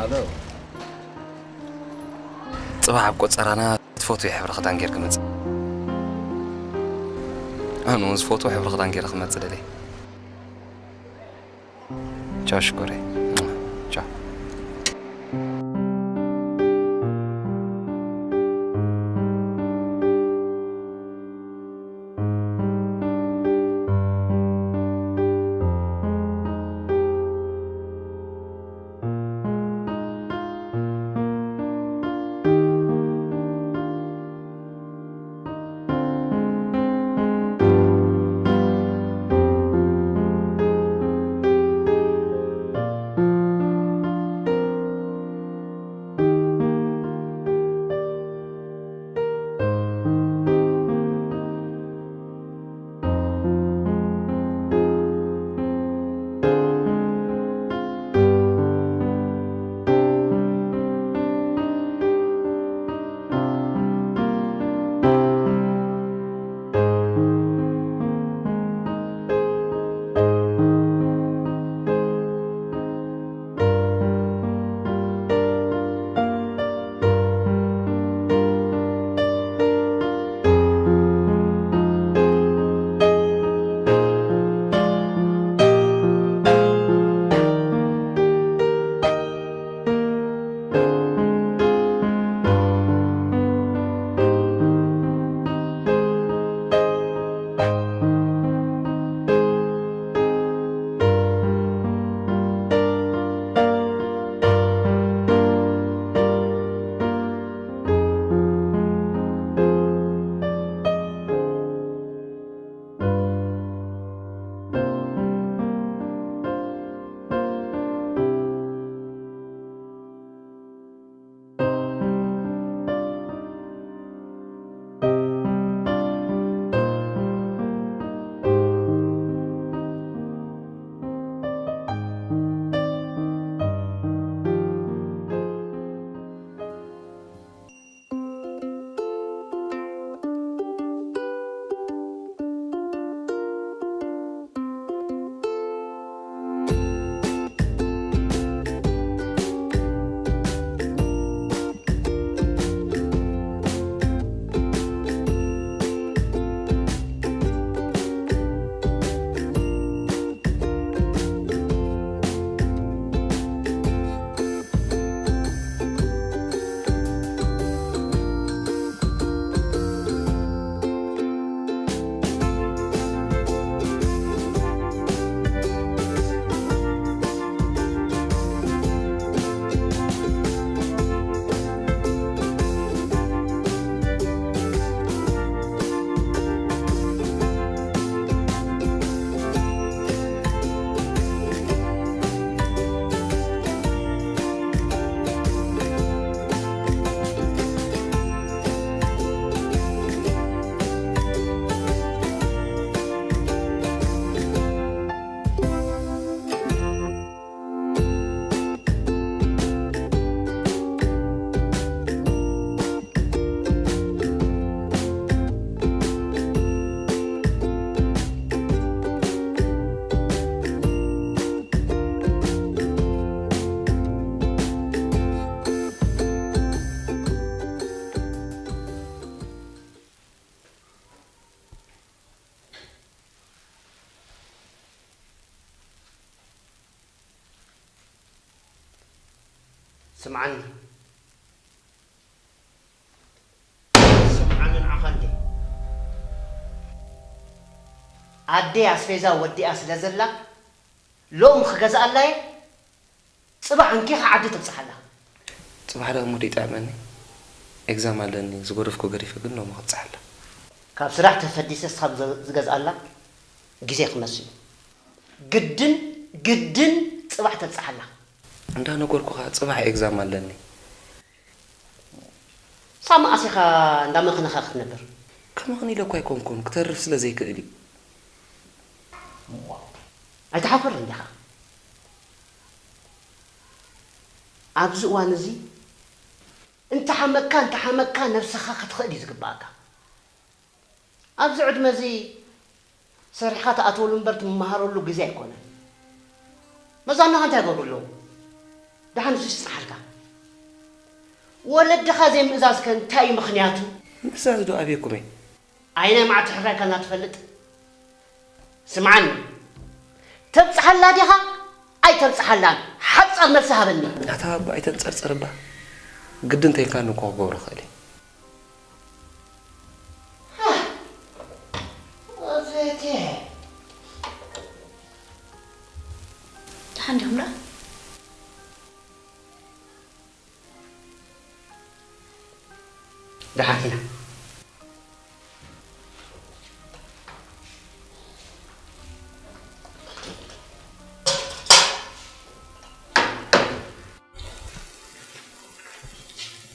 ኣሎ። ጽባሕ ኣብ ቆጸራና ትፈትዎ ሕብሪ ክዳን ጌርኪ ምጽእ። ኣነ እውን ዝፈትዎ ሕብሪ ክዳን ጌረ ክመጽእ ደልየ። ቻው ሽኮረይ። ቻው። ስምዓኒ። ስምዓኒ ንዓኻ እንዴ። ኣደይ ኣስቤዛ ወዲኣ ስለ ዘላ፣ ሎሚ ክገዝኣላ እየ። ጽባሕ እንኪኻ ዓዲ ትብጽሓላ። ጽባሕ ደኣ እሞ ደይጥዕመኒ። ኤግዛም ኣለኒ፣ ዝገደፍኩ ገዲፈ ግን ሎሚ ክብጽሓላ። ካብ ስራሕ ተፈዲሰ ንስኻ ዝ-፣ ዝገዝኣላ ግዜ ክመጽእ እዩ። ግድን፣ ግድን ጽባሕ ተብጽሓላ። እንዳነገርኩኻ ጽባሕ ኤግዛም ኣለኒ። ሳማ ኣሲኻ እንዳ መኽነኻ ክትነብር። ከማኽን ኢለ እኳ ኣይኮንኩን፣ ክተርፍ ስለ ዘይክእል እዩ። ኣይትሓፍርን ዲኻ? ኣብዚ እዋን እዚ እንተሓመካ፣ እንተሓመካ ነብስኻ ክትኽእል እዩ ዝግብኣካ። ኣብዚ ዕድመ እዚ ሰሪሕኻ ትኣትወሉ እምበር ትመሃረሉ ግዜ ኣይኮነን። መዛናኻ እንታይ ይገብሩ ኣለዉ? ደሓን ንሱስ ይጽንሓልካ። ወለድኻ ዘይምእዛዝከ እንታይ እዩ ምኽንያቱ? ምእዛዝ ዶ ኣብየኩም እየ? ኣይናይ መዓልቲ ሕራይ ከልና ትፈልጥ? ስምዓኒ፣ ተብጽሓላ ዲኻ ኣይተብጽሓላን? ሓጻር መልሲ ሃበኒ። ኣታ ኣቦ ኣይተንጸርጽር እባ። ግዲ እንተኢልካኒ እኮ ክገብሮ እኽእል እየ። ሃ፣ ወዘተ። ደሓን ዲኹም ደኣ? ደሓን ኢና።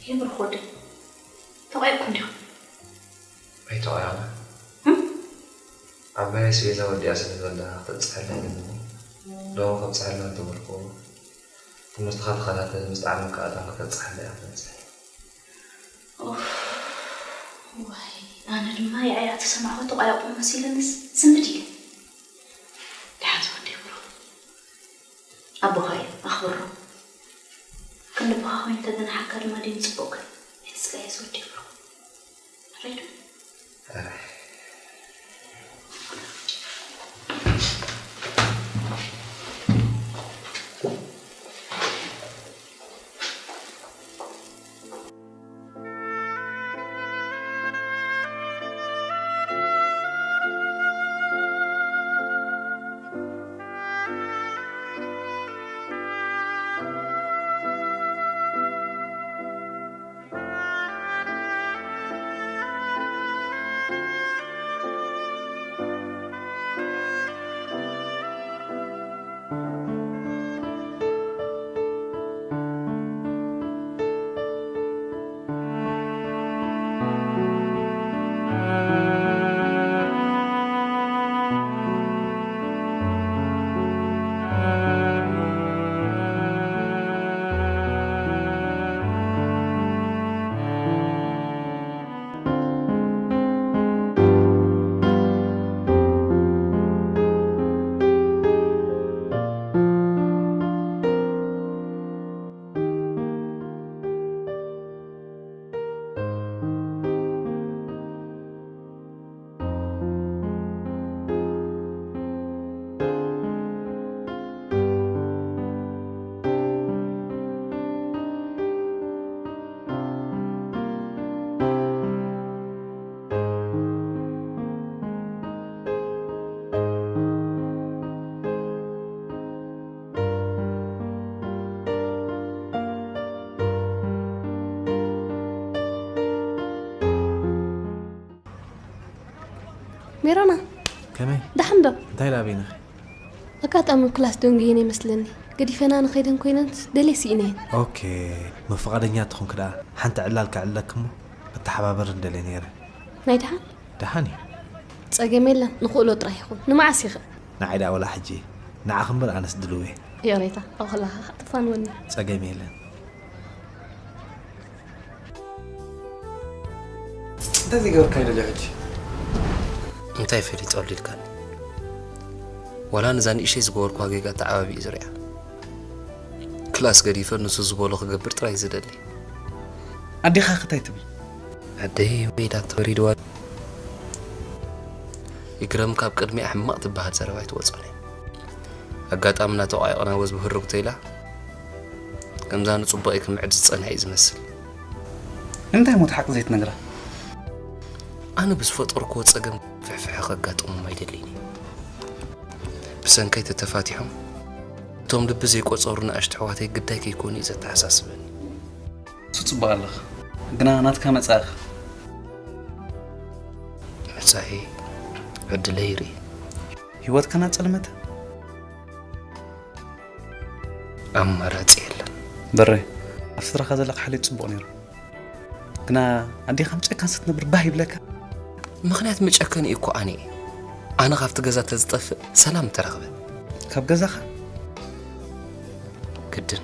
ይብርኽ ወደይ፣ ተቋይቕኩም ዲኹም? ኣይተቋየቕና። እም? ዓባይ ኣስቤዛ ወዲኣ ስለ ዘላ ክተብጽሓልና ኢለኒ እሞ፣ ሎሚ ከብጽሓልና እንተበልኩ፣ ትምህርትኻ ተኸታተል፣ ምስ ጠዓመካ ኣእታን ከተብጽሓልና ኢኻ ክትመጽእ። ኡፍ፣ ዋይ፣ ኣነ ድማ ያያ ተሰማዕኹ ተቋየቑ መሲለንስ ዝም ድየ። ደሓን ዝወዲ ይብሮ። ኣቦኻ እዩ፣ ኣኽብሮ። ክንዲ ኣቦኻ ኮይኑ ተገናሓካ ድማ ደይምጽቡቕ ግን ኣይትስቀየ ዝወዲ ይብሮ። ሬዱ። ሜሮና፣ ከመይ? ደሓን ዶ? እንታይ ኢላ ኣበይንኺ? ኣጋጣሚ ኣብ ክላስ ደንጉየን ይመስለኒ። ገዲፈና ንኸይደን ኮይነንስ ደልየ ስኢነየን። ኦኬ፣ መፍቓደኛ ትኾንኪ ደኣ ሓንቲ ዕላል ከዕልለኪ እሞ ክትተሓባበሪ ደልየ ነይረ። ናይ ደሓን? ደሓን እዩ። ጸገም የለን፣ ንኽእሎ ጥራይ ይኹን። ንመዓስ ይኽእል? ንዓይ ደኣ ወላ ሕጂ፣ ንዓኺ እምበር ኣነስ ድልው እየ። ይቕሬታ፣ ኣብኡ ከለኻ ትፋንወኒ። ጸገም የለን። እንታይ ዘይገበርካዮ ደልዮ ሕጂ? እንታይ ፈሊጠሉ ኢልካኒ? ዋላ ነዛ ንእሽተይ ዝገበርኩዋ ጌጋ ተዓባቢኡ ዝሪኣ። ክላስ ገዲፈ ንሱ ዝበሎ ክገብር ጥራይ ዝደሊ። ኣዴኻ ከ እንታይ ትብል? ኣደይ ወይዳ ተወሪድዋ። ይግረም ካብ ቅድሚኣ ሕማቕ ትበሃል ዘረባ ኣይትወጾን እያ። ኣጋጣሚ እናተቋየቕና ወዝ ብህርጉቶ ኢላ ከምዛ ንጽቡቐይ ክምዕድ ዝጸንሐ እዩ ዝመስል። ንምንታይ እሞ እቲ ሓቂ ዘይትነግራ? ኣነ ብዝፈጠርክዎ ጸገም ፍሕፍሐ ከጋጥሞም ኣይደልይን እየ። ብሰንከይ ተተፋቲሖም እቶም ልቢ ዘይቆጸሩ ንኣሽቱ ኣሕዋተይ ግዳይ ከይኮኑ እዩ ዘተሓሳስበኒ። እሱ ጽቡቕ ኣለኻ፣ ግና ናትካ መጻኢኻ? መጻኢ ዕድለይ ይርኢ። ህይወትካ ናጸልመተ? ኣማራጺ የለን። በረይ፣ ኣብ ስድራኻ ዘለካ ሓልዮት ጽቡቕ ነይሩ። ግና ኣዴኻ ምጨካን ስትነብር ባህ ይብለካ? ምኽንያት መጨከኒ እኮ ኣነ እየ። ኣነ ካብቲ ገዛ ተዝጠፍእ ሰላም ምተረኽበ። ካብ ገዛኻ? ግድን።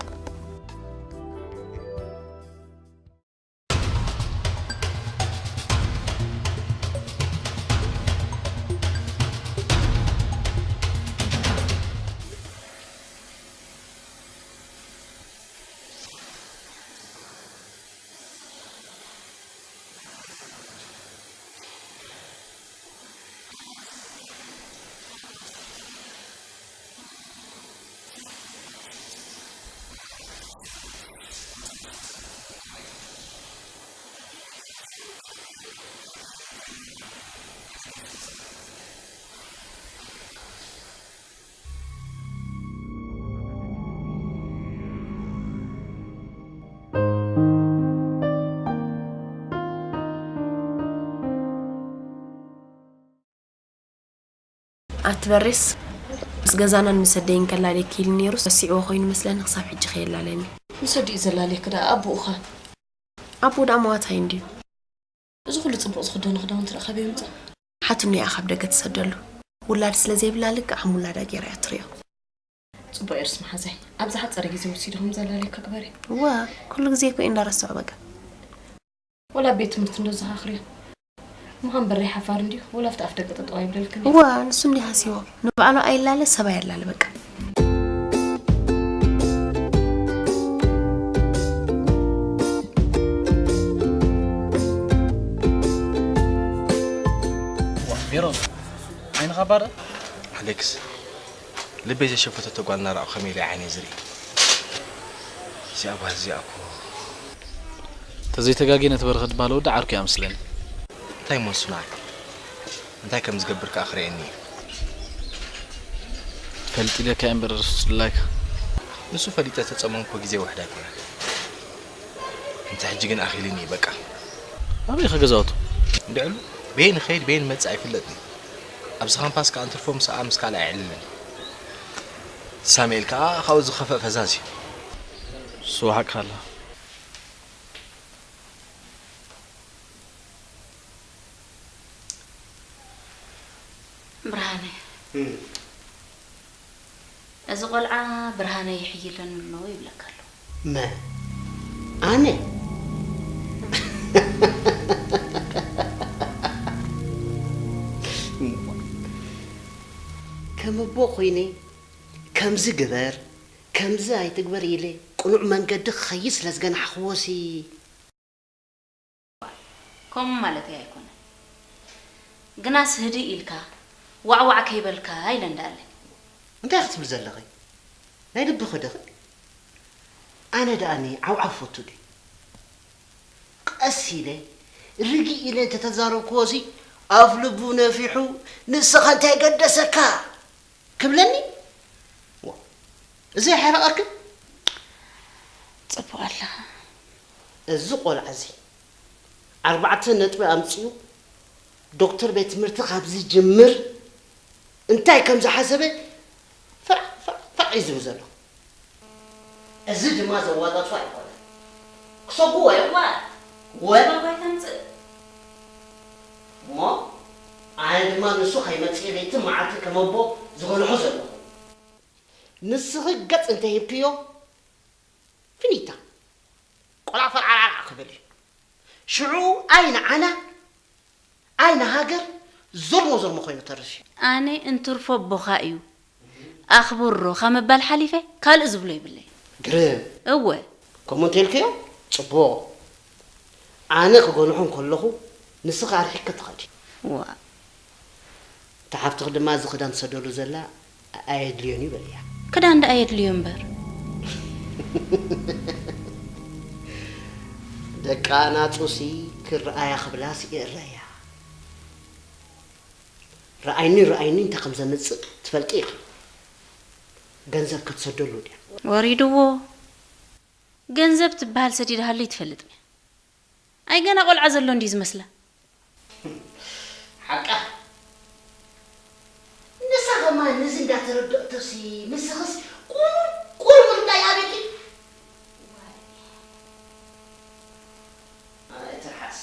ኣቲ በሬስ፣ ምስ ገዛናን ምስ ኣደይን ከላልየኪ ኢሉ ነይሩስ፣ ረሲዕዎ ኮይኑ መስለኒ ክሳብ ሕጂ ከየላለኒ። ምስ ኣዲኡ ዘላልየኪ ደኣ ኣቦኡ ኸ? ኣቦኡ ደኣ መዋታይ እንድዩ። እዚ ኹሉ ጽቡቕ ዝኽደኖ ክዳውንቲ ደኣ ካበይ የምጽኦ? ሓትኑ እያ ካብ ደገ ትሰደሉ። ውላድ ስለ ዘይብላ ልክዕ ከም ውላዳ ገይራ እያ ትርእዮ። ጽቡቕ ኤርስ መሓዛይ፣ ኣብ ዝሓጸረ ግዜ ወሲድኹም ዘላልየካ ግበሪ። እወ፣ ኩሉ ግዜ እኮ እየ እንዳረስዖ በቃ። ወላ ቤት ትምህርቲ እንዶ ዘኻኽርዮ። ምዃን በረይ ሓፋር እንድዩ፣ ወላ ኣብቲ ኣፍ ደገ ጠጠው ኣይብለልክን እዩ። እወ፣ ንሱ እንዲዩ ሃስይዎ። ንባዕሉ ኣይላለ፣ ሰብ ኣየላለ በቃ። ዋ፣ ሜሮን፣ ዓይንኻ ባዶ? ኣሌክስ፣ ልበይ ዘሸፈተቶ ጓል እናረኣኹ ከመይ ኢለ ዓይነይ ዝርኢ? እዚኣ ጓል እዚኣ እኮ። ተዘይተጋግየ ነቲ በረኸት ዝበሃል ወዲ ዓርኩ እያ መስለኒ። እንታይ እሞ ንሱ ንዓይ? እንታይ ከም ዝገብር ከኣ ክርእየኒ እዩ። ትፈልጥ ኢለካ እየ እምበር ርሱስ ድላይካ። ንሱ ፈሊጠ ተጸመምኩ ግዜ ውሕድ ኣይኮነን። እንተ ሕጂ ግን ኣኺሉኒ እዩ በቃ። ኣበይ ኢኻ ገዛውቱ? እንድዕሉ በየን ይኸይድ በየን ይመጽእ ኣይፍለጥን። ኣብዚ ካምፓስ ከኣ እንትርፎ ምስኣ ምስ ካልእ ኣየዕልልን። ሳሙኤል ከኣ ካብኡ ዝኸፍአ ፈዛዝ እዩ። እሱ ሓቅኻ ኣላ። ብርሃነ፣ እም። እዚ ቆልዓ ብርሃነ ይሕይለኒ ኣሎ ይብለካ ኣሎ። መን? ኣነ? ከም ኣቦ ኮይነ፣ ከምዚ ግበር፣ ከምዚ ኣይትግበር ኢለ፣ ቅኑዕ መንገዲ ክኸይድ ስለ ዝገናሕክዎሲ። ከምኡ ማለተይ ኣይኮነን። ግናስ ህድእ ኢልካ፣ ዋዕ ዋዕ ከይበልካ ኢለ እንዳለ። እንታይ ክትብሊ ዘለኺ? ናይ ልብኺ ዲኺ? ኣነ ደኣኒ ዓውዓው ፈቱ ድዩ? ቀስ ኢለ፣ ርግእ ኢለ እንተተዛረብክዎሲ፣ ኣፍ ልቡ ነፊሑ፣ ንስኻ እንታይ ገደሰካ? ክብለኒ? ዋ፣ እዚ ኣይሓርቐክን? ጽቡቕ ኣለኻ። እዚ ቆልዓ እዚ ኣርባዕተ ነጥቢ ኣምጺኡ ዶክተር ቤት ትምህርቲ ካብ ዝጅምር እንታይ ከም ዝሓሰበ ፈዕ፣ ፈዕ፣ ፈዕ እዩ ዝብል ዘሎ። እዚ ድማ ዘዋጣጥፎ ኣይኮነን። ክሰጉዎ እዮም። ዋ፣ ወ-፣ ባባይ ተምጽእ። እሞ ኣነ ድማ ንሱ ከይመጽእ ለይቲ መዓልቲ ከም ኣቦ ዝገንሖ ዘለኹ። ንስኺ ገጽ እንተሂብክዮ፣ ፊኒታ። ቆልዓ ፈርዓርዓር ክብል እዩ። ሽዑ ኣይ ንዓና፣ ኣይ ንሃገር፣ ዞርሞ ዞርሞ ኮይኑ ተርፍ እዩ። ኣነ እንትርፎ ኣቦኻ እዩ፣ ኣኽብሮ ካብ ምባል ሓሊፈ ካልእ ዝብሎ የብለይ። ግርም። እወ። ከምኡ እንተልክዮ፣ ጽቡቕ። ኣነ ክገንሖ እንከለኹ፣ ንስኺ ኣርሒቅኪ ትኸዲ። ዋ። እታ ሓፍትኺ ድማ እዚ ክዳን ትሰደሉ ዘላ ኣየድልዮን እዩ በልያ። ክዳን ደኣ የድልዮ እምበር። ደቂ ኣናጹሲ ክረኣያ ክብላስ ይእረያ። ረኣይኒ ረኣይኒ እንታይ ከም ዘምጽእ ትፈልጢ ኢኺ። ገንዘብ ክትሰደሉ ድያ? ወሪድዎ። ገንዘብ ትበሃል ሰዲዳሃሉ ይትፈልጥ እያ። ኣይ ገና ቆልዓ ዘሎ እንድዩ ዝመስላ። ሓቃ። ንሳ ኸማን ነዚ እንዳተረድኦቶሲ ንስኽስ ቁሩብ ቁሩብ እንታይ ኣበኪ? ኣይ ትርሓስ።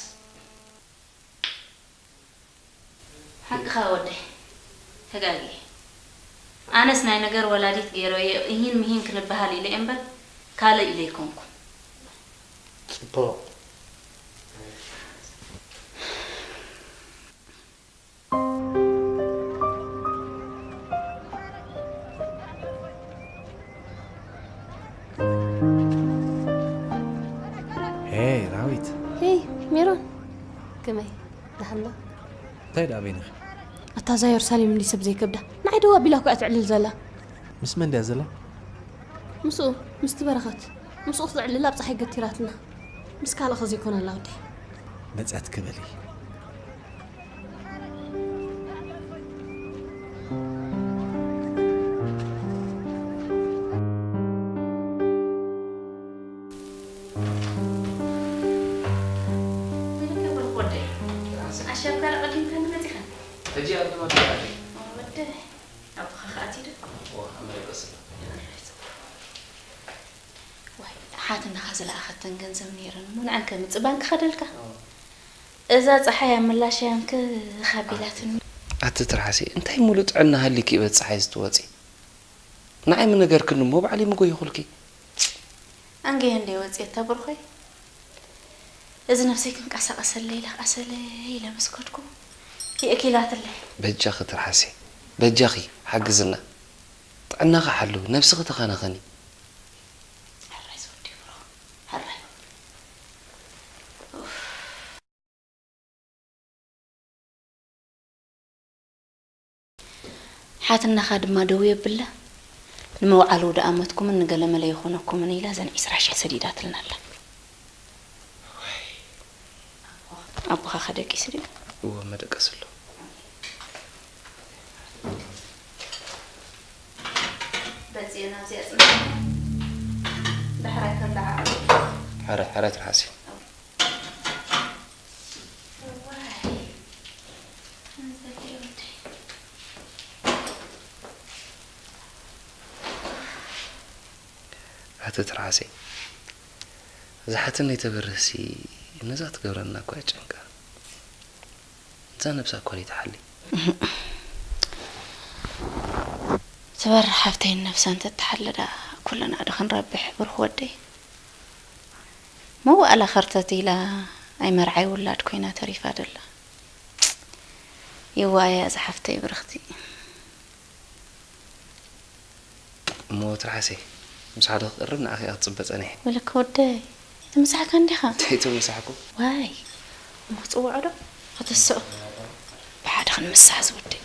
ሓቅኻ ወደይ፣ ተጋግየ። ኣነስ ናይ ነገር ወላዲት ገይረዮ እሂን ምሂን ክንበሃል ኢለ እየ እምበር ካልእ ኢለ ኣይኮንኩን። ጽቡቕ። ሄይ ራዊት። ሄይ ሜሮን፣ ከመይ? ደሓን ዶ? እንታይ ደኣ በይንኺ? ኣታ እዛ የሩሳሌም እንዲ ሰብ ዘይከብዳ። ንዓይ ደው ኣቢላ እኮ እያ ትዕልል ዘላ። ምስ መን ድያ ዘላ? ምስኡ፣ ምስቲ በረኸት። ምስኡ ክተዕልል ኣብ ጸሓይ ገቲራትና። ምስ ካልእ ከ ዘይኮነ ኣላ ወደይ። መጸት ክበሊ። ኣሸብካ ቀዲምካኒ መጺኻ። ሕጂ ኣብ ድማ ተባዕሪ። ወደ ሓትነኻ ዝለኣኸተን ገንዘብ ነይረን እሞ ንዐን ከምጽእ ባንክ ከደልካ። እዛ ጸሓይ ኣብ ምላሽ እያ እንክኽ ኣቢላትኒ። ኣቲ ትርሓሰይ፣ እንታይ ሙሉእ ጥዕና ሃልዩኪ እዩ በቲ ጸሓይ ዝትወጺ? ንዓይ ምነገርክኒ እሞ ባዕለይ ምጎየኹልኪ። ኣንገየ እንደ ወጽኤት ተብርኾይ። እዚ ነብሰይ ክንቀሳቐሰለይ ኢለ ቀሰለይ ኢለ ምስ ከድኩ የእኪላትለይ። በጃኺ ትርሓሰይ፣ በጃኺ ሓግዝና። ጥዕናኺ ሓሉ፣ ነብስኺ ተኸናኸኒ። ሕራይ ዝወዲ ብሮ፣ ሕራይ። ኡፍ። ሓትነኻ ድማ ደው የብላ። ንመውዓሊ ውድኣመትኩምን ንገለመለ ይኾነኩምን ኢላ እዘን ዒስራ ሽሕ ሰዲዳትልና ኣላ። ኣቦኻ ከደቂሱ ድዩ? እወ፣ መደቀስ ኣሎ። በዚኤ ናብዚኣ ጽንሕ። ዳሕራይ ከለዓዕሉ። ሕረ፣ ሕረ ትርሓሲ። እዋይ። ኣቲ ትርሓሰይ፣ እዛ ሓትነይ ተበርህሲ ነዛ ትገብረና እኳ እያ ጨንቃ። እዛ ነብሳ እኳ ደይትሓሊ። ትበርህ ሓፍተይን ነብሳ እንተትሓሊ ደኣ ኩልና ዶ ክንረብሕ ብሩኽ ወደይ? መዋእላ ኸርተት ኢላ ኣይ መርዓይ ውላድ ኮይና ተሪፋ ደላ። ይዋያ እዛ ሓፍተይ ብርኽቲ። እሞ ትርሓሰይ፣ ምሳሕ ዶ ክቕርብ ንዓኺ እያ ክትጽበ ጸኒሐ። ወለከ ወደይ፣ ተመሳሕካ እንዲኻ? እንታይ ተመሳሕኩ? ዋይ፣ እሞ ክጽውዖ ዶ? ከተስኦ። ብሓደ ክንምሳሕ ዝወደይ።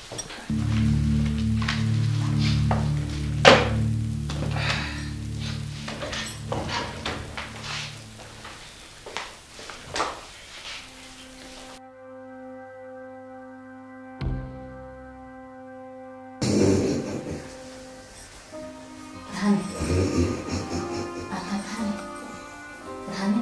ብርሃነ። ኣታ ብርሃነ። ብርሃነ።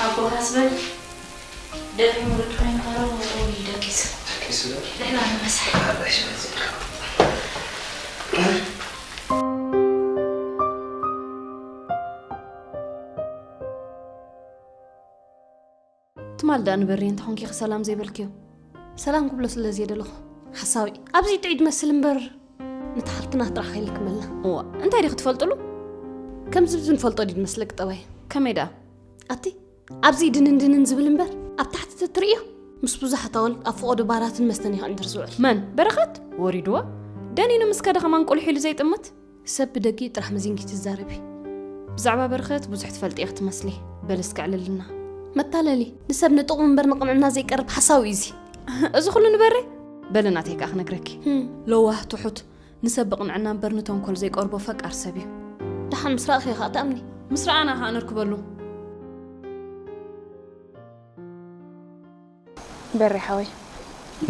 ኣቦኻስ በል ደኺሙ ዶ ትኾይኑ? ኻሮ ወይ ደቂሱ? ደቂሱ ዶ? ንሕና ንመሳሕ። ኣባሽ በዚ። ትማል ደኣ ንበሪ እንተኾንኪ ሰላም ዘይበልክዮ? ሰላም ክብሎ ስለ ዘየደለኹ። ሓሳዊ። ኣብዚ ጥዑይ ድመስል እምበር፣ ነቲ ሓልትና ጥራሕ ከይልክመልና። እዋ፣ እንታይ ዲኺ ትፈልጥሉ? ከምዚ ብዚ ንፈልጦ ድዩ ድመስለኪ ጠባይ? ከመይ ደኣ? ኣቲ፣ ኣብዚ ድንን ድንን ዝብል እምበር፣ ኣብ ታሕቲ ተትርእዮ፣ ምስ ብዙሓት ኣዋልድ ኣብ ፈቐዶ ባራትን መስተን እዩ ክዕንድር ዝውዕል። መን? በረኸት? ወሪድዎ? ደኒኑ ምስ ከደ ከማን ቁልሕ ኢሉ ዘይጥምት? ሰብ ብደጊኡ ጥራሕ መዚንኪ ትዛረቢ። ብዛዕባ በረኸት ብዙሕ ትፈልጢ ኢኺ ትመስሊ። በሊ እስከ ኣዕልልና። መታለሊ፣ ንሰብ ንጥቕሙ እምበር ንቕንዕና ዘይቀርብ ሓሳዊ እዩ እዚ። እዚ ኩሉ ንበሬ? በሊ ናተይ ከኣ ክነግረኪ። ህም። ለዋህ፣ ትሑት፣ ንሰብ ብቕንዕና እምበር ንተንኮል ዘይቀርቦ ፈቃር ሰብ እዩ። ደሓን ምስ ረኣኽዮ ከኣ ትኣምኒ? ምስ ረኣና ከኣ ነርክበሉ። በሬ ሓወይ፣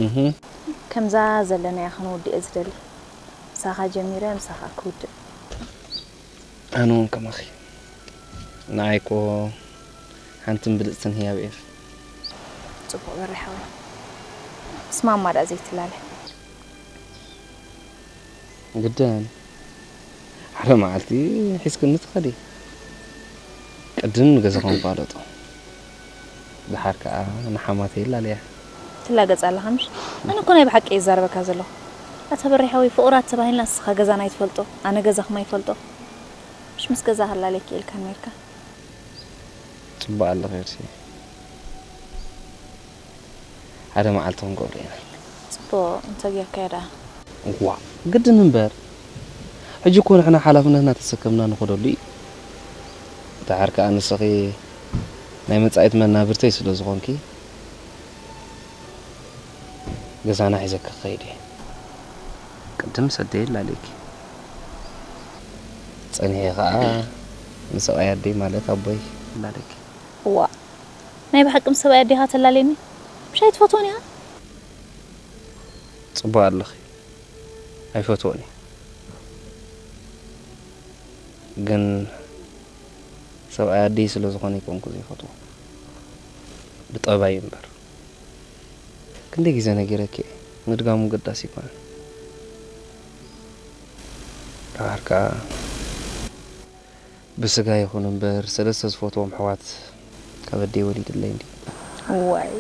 እህ። ከምዛ ዘለናያ ክንውድእ እየ ዝደሊ። ምሳኻ ጀሚረ፣ ምሳኻ ክውድእ። ኣነ እውን ከማኺ። ንዓይ እኮ ሓንትን ብልጽትን ህያብ እየ። ጽቡቕ በሬ ሓወይ። ምስ ማማ ደኣ ዘይትላለ። ግደን። ሓደ መዓልቲ ሒዝክኒ ትኸዲ። ቅድም ንገዛኹም ፋለጡ። ደሓር ከኣ ንሓማተይ ላለያ። ትላገጽ ኣለኻ ምሽ? ኣነ እኮ ናይ ብሓቂ እየ ዝዛረበካ ዘለኹ። ኣታ በሬ ሓወይ፣ ፍቑራት ተባሂልና ንስኻ ገዛና ኣይትፈልጦ፣ ኣነ ገዛኹም ኣይፈልጦ። ምሽ ምስ ገዛ ክላለየኪ ኢልካ ነይርካ። ጽቡቕ ኣለኺ ዮርሲ። ሓደ መዓልቲ ክንገብሮ ኢና። ጽቡቕ፣ እንተ ጌርካዮ ደኣ። እዋእ፣ ግድን እምበር። ሕጂ እኮ ንሕና ሓላፍነትና ተሰከምና ንኸደሉ እዩ። ደሓር ከኣ ንስኺ ናይ መጻኢት መናብርተይ ስለ ዝኾንኪ፣ ገዛና ሒዘኪ ክኸይድ እየ። ቅድም ሰደይ ላለኪ። ጸኒሐ ከኣ ንሰብኣይ ኣደይ ማለት ኣቦይ ላለኪ። እዋእ፣ ናይ ብሓቂ ምስ ሰብኣይ ኣዴኻ ተላልየኒ? ምሽ ኣይትፈትዎን ኢኻ? ጽቡቕ ኣለኺ። ኣይፈትዎን እየ። ግን ሰብኣይ ኣደይ ስለ ዝኾነ ኣይኮንኩ ዘይፈትዎ። ብጠባይ እምበር። ክንደይ ግዜ ነጊረኪ እየ፣ ምድጋሙ ግዳስ ይኮነን። ደሓር ከኣ ብስጋ ይኹን እምበር ሰለስተ ዝፈትዎም ኣሕዋት ካብ ኣደይ ወሊድለይ እንድዩ። እዋይ፣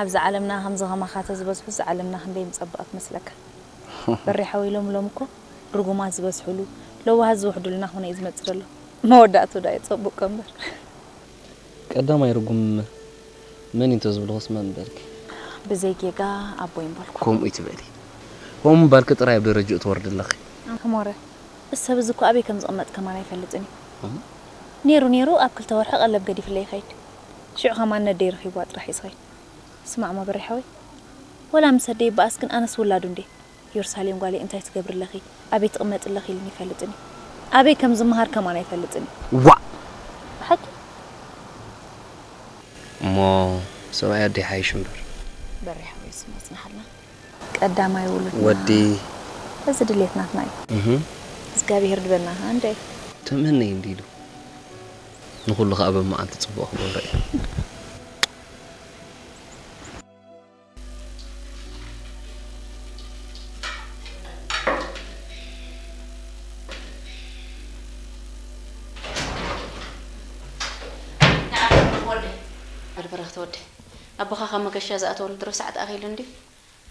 ኣብዚ ዓለምና ከምዚ ከማኻ ተዝበዝሑስ ዓለምና ክንደይ ምጸበቐት መስለካ። በሪሓወይ ሎም ሎም እኮ ርጉማት ዝበዝሕሉ፣ ለዋሃት ዝውሕድሉ ናኹና እዩ ዝመጽእ ዘሎ። መወዳእቱ ዳኣ የጸብቆ እምበር። ቀዳማይ ርጉም መን እዩ እንተዝብልኹስ መን በልኪ? ብዘይ ጌጋ ኣቦይ ምበልኩ። ከምኡ ይትበሊ። ከምኡ ምባልኪ ጥራይ ኣብ ደረጅኡ ትወርዲ ኣለኺ። ኣንታ ሞረ፣ እዚ ሰብ እዚ እኮ ኣበይ ከም ዝቕመጥ ከማን ኣይፈልጥን እዩ። እም? ነይሩ ነይሩ ኣብ ክልተ ወርሒ ቀለብ ገዲፍለይ ይኸይድ። ሽዑ ከማን ነደይ ረኺብዋ ጥራሕ እዩ ዝኸይድ። ስማዕማ በሪሓወይ፣ ወላ ምስ ኣደይ ይበኣስ ግን ኣነስ ውላዱ እንዴ። ዮርሳሌም ጓለይ እንታይ ትገብሪ ኣለኺ? ኣበይ ትቕመጢ ኣለኺ ኢሉኒ ይፈልጥን እዩ። ኣበይ ከም ዝመሃር ከማን ኣይፈልጥን እዩ። ዋእ! ብሓቂ? እሞ ሰብኣይ ኣደይ ሓይሽ እምበር። በሪሕ ወይ ስማ ጽናሓልና። ቀዳማይ ውሉድና። ወዲ። እዚ ድሌት ናትና እዩ። እህ። እግዚኣብሔር ድበና ከኣ እንዴ። ተመነይ እንዲሉ። ንኹሉ ከኣ በመዓልቲ ጽቡቕ ክገብሮ እዩ። ኣልበረኽቲ ወደይ፣ ኣቦኻ ካብ መገሻ ዝኣተወሉ ድሮ ሰዓት ኣኺሉ እንድዩ።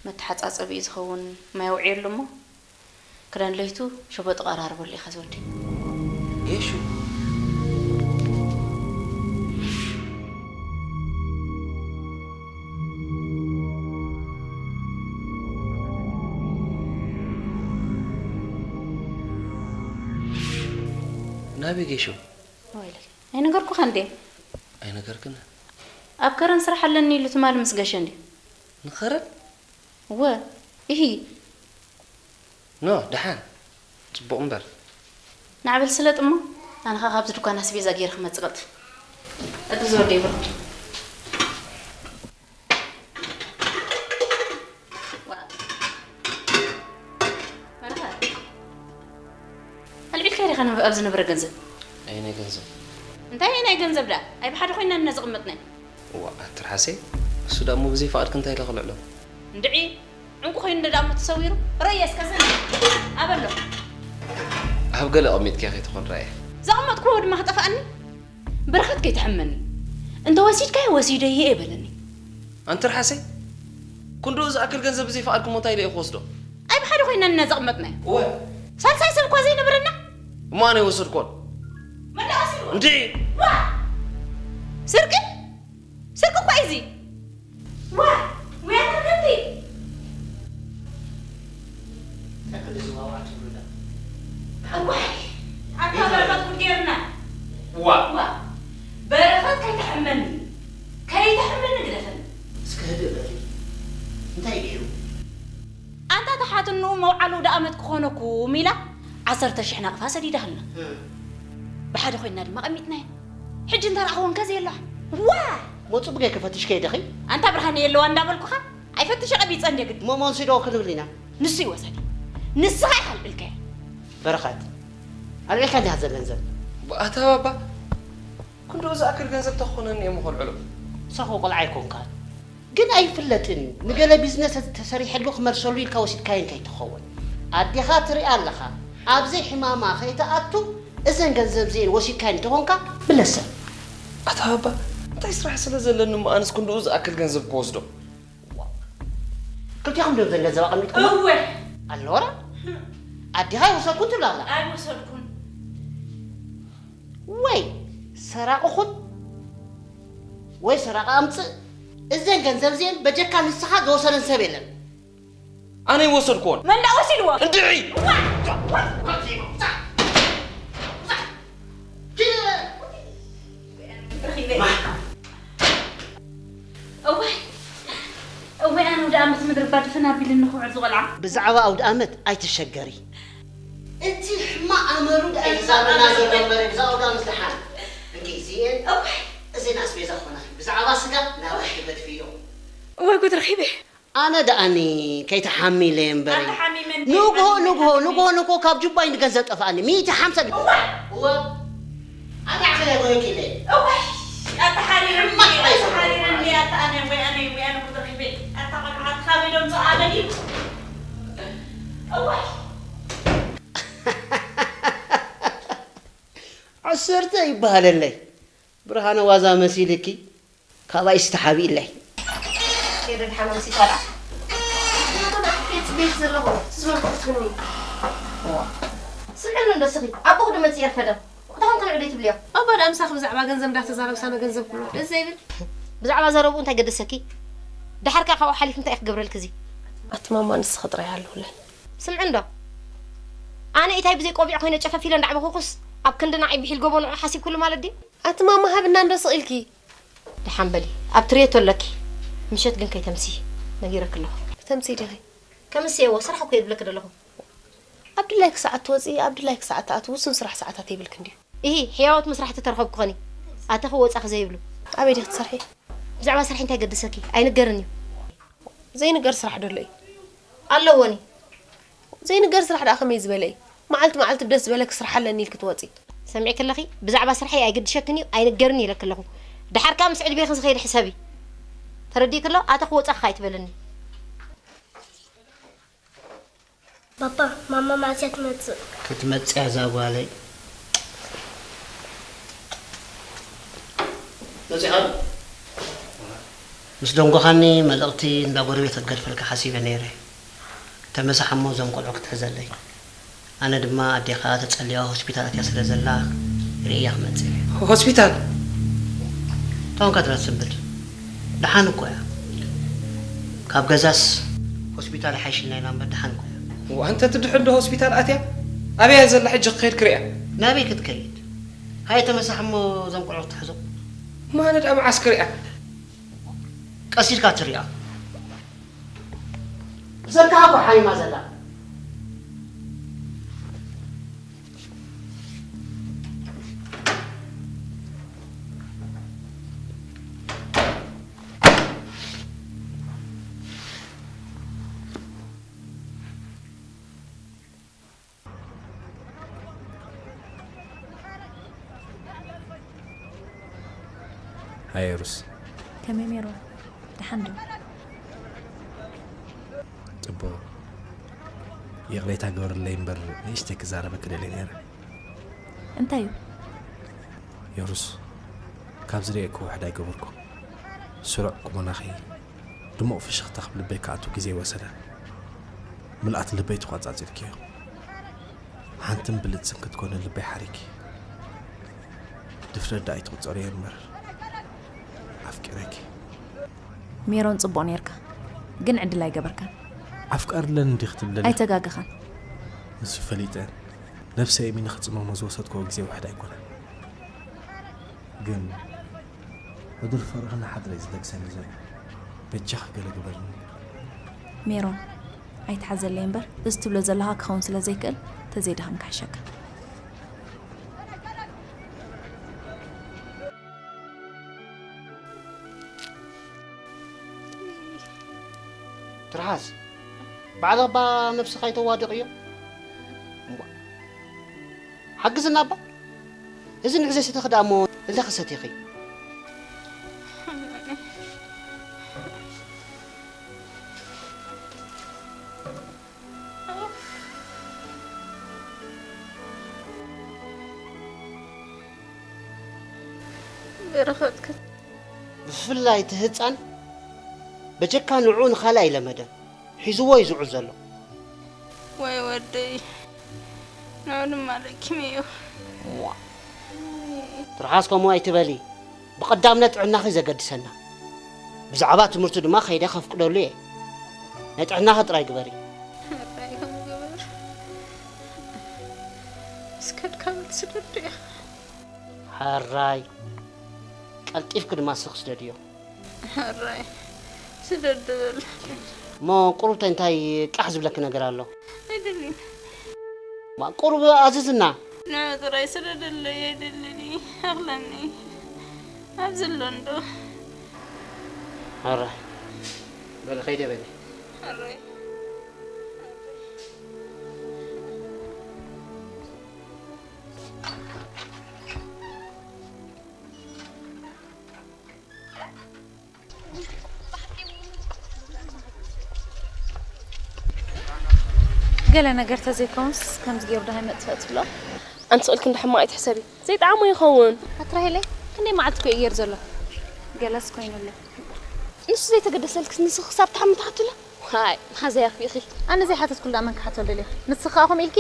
መተሓጻጸቢኡ ዝኸውን ማይ ኣውዕየሉ እሞ፣ ክዳን ለይቱ ሸበጡ ቀራርበሉ ኢኻ ዝወደይ። ጌሹ። ናበይ ጌሹ? ወይለይ፣ ኣይነገርኩኻን ድየ? ኣይነገርክን። ኣብ ከረን ስራሕ ኣለኒ ኢሉ ትማሊ ምስ ገሸ እንድዩ። ንኸረን? እወ፣ ኢሂ። ኖ፣ ደሓን። ጽቡቕ እምበር። ናዕበል ስለጥ እሞ፣ ኣነ ኸኣ ካብዚ ድኳን ኣስቤዛ ገይረ ክመጽእ ቀልጥፍ። እቲ ዝወደይ ብርኩ። ዋ። መርሃ። ኣልዒልካ ዲኻ ናብ-፣ ኣብዚ ነበረ ገንዘብ? ኣይ ናይ ገንዘብ። እንታይ ናይ ገንዘብ ደኣ? ኣይ ብሓደ ኮይና እና ዝቕመጥና። ዋ፣ ኣትርሓሰይ። እሱ ደኣ እሞ ብዘይ ፍቓድኪ እንታይ ኢለ ክልዕሎ? እንድዒ፣ ዕንቁ ኮይኑ እንደ ደኣ እሞ ተሰዊሩ። ረየ እስከ ስኒ። ኣበሎ። ኣብ ገለ ኣቐሚጥኪያ ከይትኾን ረኣየ። ዘቐመጥክዎ ድማ ክጠፍኣኒ? በረኸት ከይትሕመኒ። እንተ ወሲድካዮ ወሲደዮ እየ በለኒ። ኣንቲ ርሓሰይ፣ ክንድኡ ዝኣክል ገንዘብ ብዘይ ፍቓድኪ እሞ እንታይ ኢለ እየ ክወስዶ? ኣይ ብሓደ ኮይና እና ዘቕመጥናዮ። እወ። ሳልሳይ ሰብ እኳ ዘይነበረና። እሞ ኣነ ኣይወሰድኩዎን። መን ደኣ ወሲድዎ? እንድዒ! ዋ! ስርቂ? ስርቂ እኳ እዩ እዚ። ዋ! ውያት ርክብቲ! እንታይ ክንዲ ዝዋዋዕ ትብሉ ዳ? እዋይ! ኣታ እንታይ በረኸት ጉድ ገይርና። ዋ! ዋ! በረኸት ከይተሕመኒ፣ ከይተሕመኒ ግደፈኒ። እስከ ህድእ በሊ። እንታይ ገይሩ? ኣንታ ተሓትንኡ መውዓሉ ደኣመት ክኾነኩም ኢላ ዓሰርተ ሽሕ ናቕፋ ሰዲዳህልና። እም። ብሓደ ኮይንና ድማ ቀሚጥናዮ። ሕጂ እንተረኣኽወን ከዘየለዋ። ዋ! መጹ ብገይ ክፈትሽ ከይደኺ? ኣንታ ብርሃን የለዋ እንዳበልኩኻ፣ ኣይፈትሽ ቀቢጸ እንደ ግዲ። እሞ መንስዶ ክንብል ኢና። ንሱ ይወሰድ። ንስኻ ኢኻ ኣልዕልካዮ። በረኸት፣ ኣልዒልካ እንዲኻ ዘገንዘብ? ኣታ ባባ፣ ክንድኡ ዝኣክል ገንዘብ ተኾነኒ እዮም ኸልዕሎ። ንስኻ ቆልዓ ኣይኮንካን። ግን ኣይፍለጥን እዩ። ንገለ ቢዝነስ ተሰሪሐሉ ክመልሰሉ ኢልካ ወሲድካየን ከይትኸውን። ኣዴኻ ትሪኣ ኣለኻ። ኣብ ዘይሕማማ ከይትኣቱ እዘን ገንዘብ እዚኤን ወሲድካየን እንተኾንካ ምለሰን። ኣታ ባባ፣ እንታይ ስራሕ ስለ ዘለኒ እሞ ኣነስ ክንድኡ ዝኣክል ገንዘብ ክወስዶ? ክልቲኹም ድዮም ዘን ገንዘብ ኣቐሚጥኩሞ? እወ። ኣለወራ? ኣዴኻ ኣይወሰድኩን ትብል ኣላ። ኣይወሰድኩን። ወይ ሰራቒ ኹን ወይ ሰራቒ ኣምጽእ። እዘን ገንዘብ እዚኤን በጀካ ንስኻ ዝወሰደን ሰብ የለን። ኣነ ኣይወሰድኩዎን። መን ደኣ ወሲድዎ? እንድዒ! ዋ! ዋ! ዋ! እዋይ፣ እዋይ፣ ኣነ ኣውደ ኣመት ምድሪ ባድፍን ኣቢልኒ ክውዕል ዝቖልዓ። ብዛዕባ ኣውደ ኣመት ኣይትሸገሪ። እቲ ሕማቕ ኣመሉ ደኣ እዩ ዝዛረበና ዘሎ እምበር፣ ብዛዕባ ኣውደ ኣመት ደሓን። እንኪ፣ እዚኤን፣ እዋይ። እዚኤን ኣስቤዛ ክኾናኺ። ብዛዕባ ስጋ ናባኺ ገድፍዮ። እዋይ፣ ጉድ ረኺበ። ኣነ ደኣኒ ከይትሓሚ ኢለ እየ እምበረይ። ኣትሓሚመ እንዴ? ንግሆ፣ ሓሚመ ንግሆ፣ ሓሚመ። ንግሆ፣ ንግሆ ካብ ጁባይ ንገንዘብ ጠፍኣኒ። ሚእቲ ሓምሳ እዋ! እወ። ኣነ ዓኸያ ጎይኪ ኢለ። እወ! ኣትሓሪረኒ፣ ሕማቕ ባይ ዘሎ። ኣትሓሪረኒ። ዓሰርተ ይበሃለለይ። ብርሃነ ዋዛ መሲልኪ፣ ካባይ ዝተሓቢእለይ። ከይደ ድሓን ኣምሲታ ደኣ። ናቱ ንዓኺ እየ ጽበየኪ ዘለኹ፣ ትዝመርኩ ክትብልኒ። እዋ። ስምዕኒ እንዶ ስኺ፣ ኣቦኺ ዶ መጺኡ የርፈደ? ቁጥዖም ክንዕዶ ይትብልዮ? ኣባ ደኣ ምሳኺ ብዛዕባ ገንዘብ እንዳተዛረብሳነ ገንዘብ ኩሉ ደስ ዘይብል። ብዛዕባ ዘረብኡ እንታይ ገደሰኪ? ደሓር ከኣ ካብኡ ሓሊፉ እንታይ ክገብረልኪ እዚ? ኣቲ ማማ ንስኺ ጥራይ ኣለውለይ። ስምዒ እንዶ። ኣነ ኢታይ ብዘይ ቆቢዕ ኮይነ ጨፈፍ ኢለ እንዳዕበኹኩስ ኣብ ክንዲ ንዓይ ብሒል ጎቦ ንዑ ሓሲብክሉ ማለት ድዩ? ኣቲ ማማ ሃብና እንዶ ስቕ ኢልኪ። ደሓን በሊ። ኣብ ትሬቶ ኣለኪ። ምሸት ግን ከይተምሲ። ነጊረኪ ኣለኹ። ከተምሲ ዲኺ? ከምስየዎ፣ ስራሕ እኮ እየ ዝብለኪ ዘለኹ። ኣብ ድላይኪ ሰዓት ትወፂ፣ ኣብ ድላይኪ ሰዓት ትኣትዊ፣ ውሱን ስራሕ ሰዓታት የብልክን ድዩ? ኢሂ፣ ሕያዎት መስራሕቲ ተረኸብኩ ኸኒ። ኣተኺ ወፃኺ ዘይብሉ። ኣበይ ዲኺ ትሰርሒ? ብዛዕባ ስርሒ እንታይ ገድሰኪ? ኣይንገርን እዩ። ዘይንገር ስራሕ ዶ ኣሎ እዩ? ኣለዎኒ። ዘይንገር ስራሕ ደኣ ከመይ ዝበለ እዩ? መዓልቲ መዓልቲ ብደስ ዝበለኪ ስራሕ ኣለኒ ኢልኪ ትወፂ። ሰሚዕኪ ኣለኺ? ብዛዕባ ስርሐይ ኣይግድሸክን እዩ፣ ኣይንገርን እዩ ኢለኪ ኣለኹ። ደሓር ከኣ ምስ ዕድሜኺ ዝኸይድ ሕሰቢ። ተረዲእኪ ኣሎ? ኣተኺ ወፃኺ ኣይትበልኒ። ባባ፣ ማማ መዓስ እያ ትመጽእ? ክትመጽእ እያ እዛ ጓለይ። መጺኻ ዶ? ምስ ደንጎኻኒ መልእኽቲ እንዳ ጎረቤት ክገድፈልካ ሓሲበ ነይረ። ተመሳሓሞ እዞም ቆልዑ ክትሕዘለይ። ኣነ ድማ ኣዴኻ ተጸልያ ሆስፒታል ኣትያ ስለ ዘላ ርእያ ክመጽእ እየ። ሆስፒታል? እንታይ ኮንካ ትረስብል? ደሓን እኮ እያ። ካብ ገዛስ ሆስፒታል ይሓይሽልና ኢና እምበር ደሓን እኮ እያ። ዋንተ ትድሕን ዶ ሆስፒታል ኣትያ? ኣበይ እያ ዘላ ሕጂ ክኸይድ ክርእያ? ናበይ ክትከይድ? ሃየ ተመሳሕ እሞ እዞም ቆልዑ ክትሕዞ። ማነ ደኣ መዓስ ክርእያ? ቀስ ኢልካ ትርእያ። ብሰንካ እኮ ሓሚማ ዘላ። ሃየ ሩስ። ከመይ ሜሮን? ደሓን ዶ? ጽቡቕ። ይቕሬታ ግበርለይ እምበር ንእሽተይ ክዛረበኪ ደልየ ነይረ። እንታይ እዩ? የሩስ፣ ካብ ዝርእየኪ ውሕድ ኣይገበርኩ። ስሩዕ ቁመናኺ፣ ድሙቕ ፍሽኽታኺ ኣብ ልበይ ክኣቱ ግዜ ይወሰደ። ምልኣት ልበይ ተቖጻጺርክዮ። ሓንትን ብልጽን ክትኮኒ ልበይ ሓሪኪ። ድፍረት ደኣ ኣይትቑጸርዮ እምበር፣ ኣፍቂረኪ። ሜሮን፣ ጽቡቕ ኔርካ፣ ግን ዕድል ኣይገበርካን። ኣፍቃሪ ኣለኒ እንዲኺ ትብለኒ። ኣይተጋገኻን። ንሱ ፈሊጠ፣ ነብሰይ እሚነ ክጽመሞ ዝወሰድክዎ ግዜ ውሕድ ኣይኮነን። ግን ሕዱር ፍቕርኺ እናሓደረ እዩ ዝደግሰኒ ዘሎ። በጃኺ ገለ ግበርኒ። ሜሮን፣ ኣይትሓዘለይ እምበር፣ እዚ ትብሎ ዘለኻ ክኸውን ስለ ዘይክእል፣ ተዘይደኸምካ ይሕሸካ። ትርሓስ፣ ባዕልኻ እባ ነብስኻ ኣይተዋድቕዮ። እምቧ፣ ሓግዝና እባ። እዚ ንዕዘ ሰተኺ ደኣ እሞ እንታይ ክሰቲኺ? በረኸት ከ? ብፍላይ እቲ ህጻን በጀካ ንዕኡ ንኻልእ ኣይለመደን። ሒዝዎ እዩ ዝውዕል ዘሎ። ወይ ወደይ፣ ንዑ ድማ ለኪመዮ። ትርሓስ ከምኡ ኣይትበሊ። ብቐዳምነት ጥዕናኺ ዘገድሰና። ብዛዕባ ትምህርቲ ድማ ከይደ ከፍቅደሉ እየ። ናይ ጥዕናኺ ጥራይ ግበሪ። ሕራይ ከም ግበር። ምስ ከድካ በል ስደዶ ኢኻ። ሕራይ። ቀልጢፍኪ ድማ ስኽ ስደድዮ። ሕራይ። ስደዶ በል። እሞ ቁሩብ እንታይ ቃሕ ዝብለኪ ነገር ኣሎ? ኣይደልን። ማ ቁሩብ ኣዝዝና። ንዑ ጥራይ ስደደለይ፣ ኣይደልን። ኣኽለኒ። ኣብዚ ኣሎ እንዶ። ሕራይ። በሊ፣ ከይደ በሊ። ሕራይ። ገለ ነገር ተዘይከውንስ ከምዚ ገይሩ ደሃይ መጥፍእ ትብሎ? ኣንቲ ስቕልኪ እንዳ ሕማቕ ኣይትሕሰቢ። ዘይጠዓሞ ይኸውን። ኣትራሄለይ፣ ክንደይ መዓልቲ እኮ እዩ ገይሩ ዘሎ። ገለስ ኮይኑ ኣሎ። ንሱ ዘይተገደሰልክስ ንስኺ ክሳብ ትሓሚ ትሓትሎ? ዋይ፣ መሓዛ ያኽፊኺ። ኣነ ዘይሓተትኩሉ ደኣ መን ክሓቶ ደልዮ? ንስኺ ከኣ ከምኡ ኢልኪ?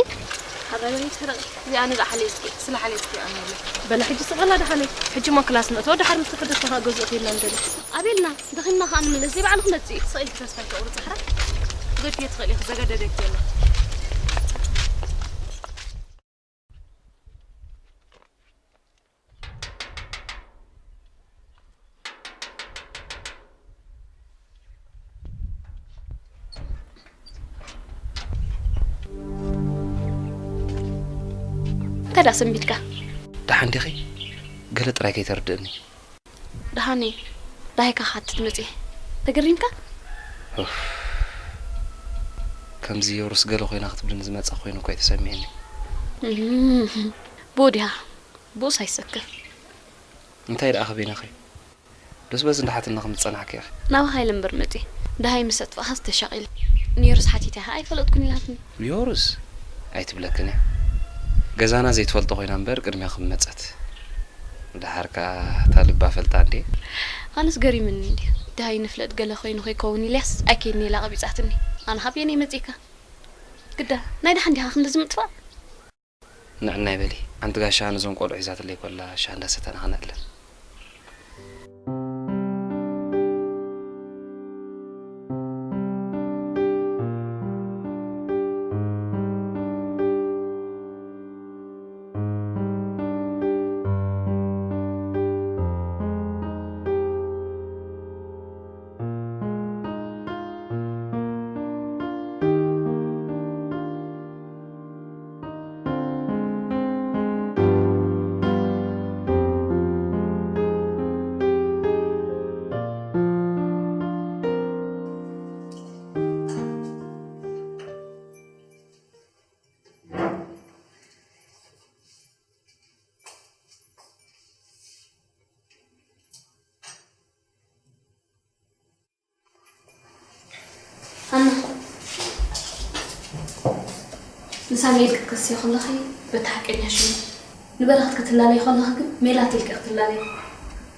ሓራይ በሊ ትሕረቒ። እዚ ኣነ ደኣ ሓልየትኪ፣ ስለ ሓልየትኪ ኣነ ኢለ። በላ ሕጂ ስቕ በላ ደሓነይ። ሕጂ እሞ ክላስ ንእቶ፣ ደሓር ምስ ተፈደስካ ከኣ ገዝኡ ከይድና ንደሊ። ኣቤልና፣ ደኺምና ከኣ ንምለስ፣ ዘይባዕሉ ክመጽእ እዩ። ስቕ ኢልኪ ተስፋ ኣይተቑርጺ ሓራይ። ክትገድፍዮ ትኽእሊ ኢኺ፣ ዘገደደኪ የለን። እንታይ ደኣ ሰንቢድካ? ደሓን ዲኺ? ገለ ጥራይ ከይተርድእኒ። ደሓን እየ። ደሃይካ ክሓትት መጺኤ። ተገሪምካ? ኡፍ። ከምዚ ዮርስ ገለ ኮይና ክትብልኒ ዝመጻ ኮይኑ እኮ እዩ ተሰሚዕኒ። እም፣ ብኡ ዲኻ? ብኡስ ኣይሰክፍ። እንታይ ደኣ ከበይናኺ? ደስ በዚ እንዳሓትና ከም ዝጸናሕኪ ኢኺ። ናባኻ ኢለ እምበር መጺኤ። ደሃይ ምስ ኣጥፋእኻስ ተሻቒለ። ንዮርስ ሓቲተያ ከኣ ኣይፈለጥኩን ኢላትኒ። ንዮርስ ኣይትብለክን እያ። ገዛና ዘይትፈልጦ ኮይና እምበር ቅድሚያ ከም መጸት። ደሓር ከኣ እታ ልባ ፈልጣ እንዴ? ኣነስ ገሪምኒ እንዴ። ደሃይ ንፍለጥ ገለ ኮይኑ ከይከውን ኢልያስ ኣይከይድን ኢላ ቀቢጻትኒ። ኣነ ካብ የነይ መጺእካ? ግዳ ናይ ደሓን ዲኻ ክንድዚ ምጥፋእ? ንዕናይ በሊ። ኣንቲ ጋሻ ነዞም ቆልዑ ሒዛትለይ ኮላ ሻሂ እንዳሰተና ክነዕልል። ሃና፣ ንሳሙኤል ክትከስዮ ከለኺ በቲ ሓቀኛ ሽሙ፣ ንበረኸት ክትላለዪ ከለኺ ግን ሜላት ኢልኪ ክትላለዪ።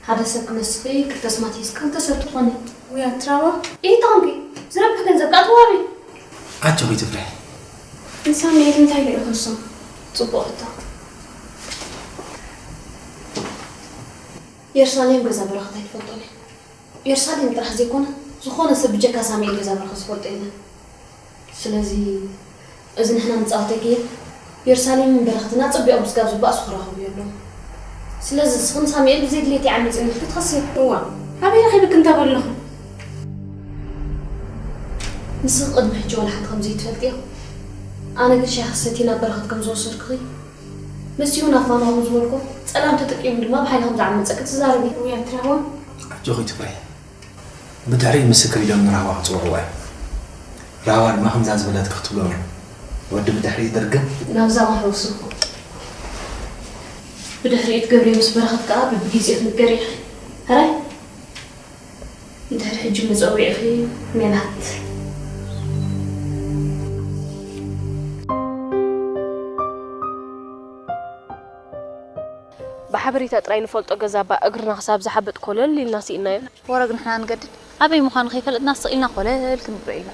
ሓደ ሰብ ክነስኺ ክልተ ኣስማት ሒዝኪ ክልተ ሰብ ትኾኒ። ውይ ኣትራባ። ኢሂ ተኾንኪ፣ ዝረብሕ ገንዘብ ከኣ ትዋቢ። ኣጆኺ ትፍርሒ። ንሳሙኤል እንታይ ኢሉ ይኸሶ? ጽቡቕ ሕቶ። የሩሳሌም ገዛ በረኸት ኣይትፈልጦን እያ። የሩሳሌም ጥራሕ ዘይኮነ፣ ዝኾነ ሰብ ብጀካ ሳሙኤል ገዛ በረኸት ዝፈልጦ የለን። ስለዚ እዚ ንሕና ንጻወተኪ እየ። የሩሳሌምን በረኸትን ኣጸቢቖም ስጋብ ዝበኣሱ ክራኸቡ እዮም። ስለዚ ንስኺ ንሳሙኤል ብዘይ ድሌት ይዓሚጽ ኢልኪ ክትኸስዮ። እዋ፣ ኣበይ ረኺብኪ እንተ በለኹ? ንስኺ ቅድሚ ሕጂ ዋላ ሓንቲ ከም ዘይትፈልጥዮ። ኣነ ግን ሻሂ ክትሰቲ ናብ በረኸት ከም ዝወሰድኩኺ፣ ንሱ እውን ኣብ ፋኖ ከም ዝበልኩ፣ ጸላም ተጠቂሙ ድማ ብሓይሊ ከም ዝዓመጸኪ ትዛረቢ። ውይ ኣትራባ። ኣጆኺ ትፍርሒ። ብድሕሪኡ ምስክር ኢሎም ንራህዋ ክጽውዕዋ እዮም። ራህዋ ድማ ከምዛ ዝበለትኪ ክትብሎም እዮም። ወዲ ብድሕሪኡ ድርግም። ናብዛ ማሕበሱ። ብድሕሪኡ ትገብርዮ ምስ በረኸት ከኣ በብግዜኡ ትንገሪ ኢኺ። ሕራይ? እንድሕር ሕጂ መጸዊዕኺ ሜላት። ብሓበሬታ ጥራይ ንፈልጦ ገዛ እባ እግርና ክሳብ ዝሓብጥ ኮለል ኢልና ስኢንናዮ። ወረ ግን ንሕና ንገድድ ኣበይ ምዃኑ ከይፈለጥና ስቕ ኢልና ኮለል ክንብሎ ኢና።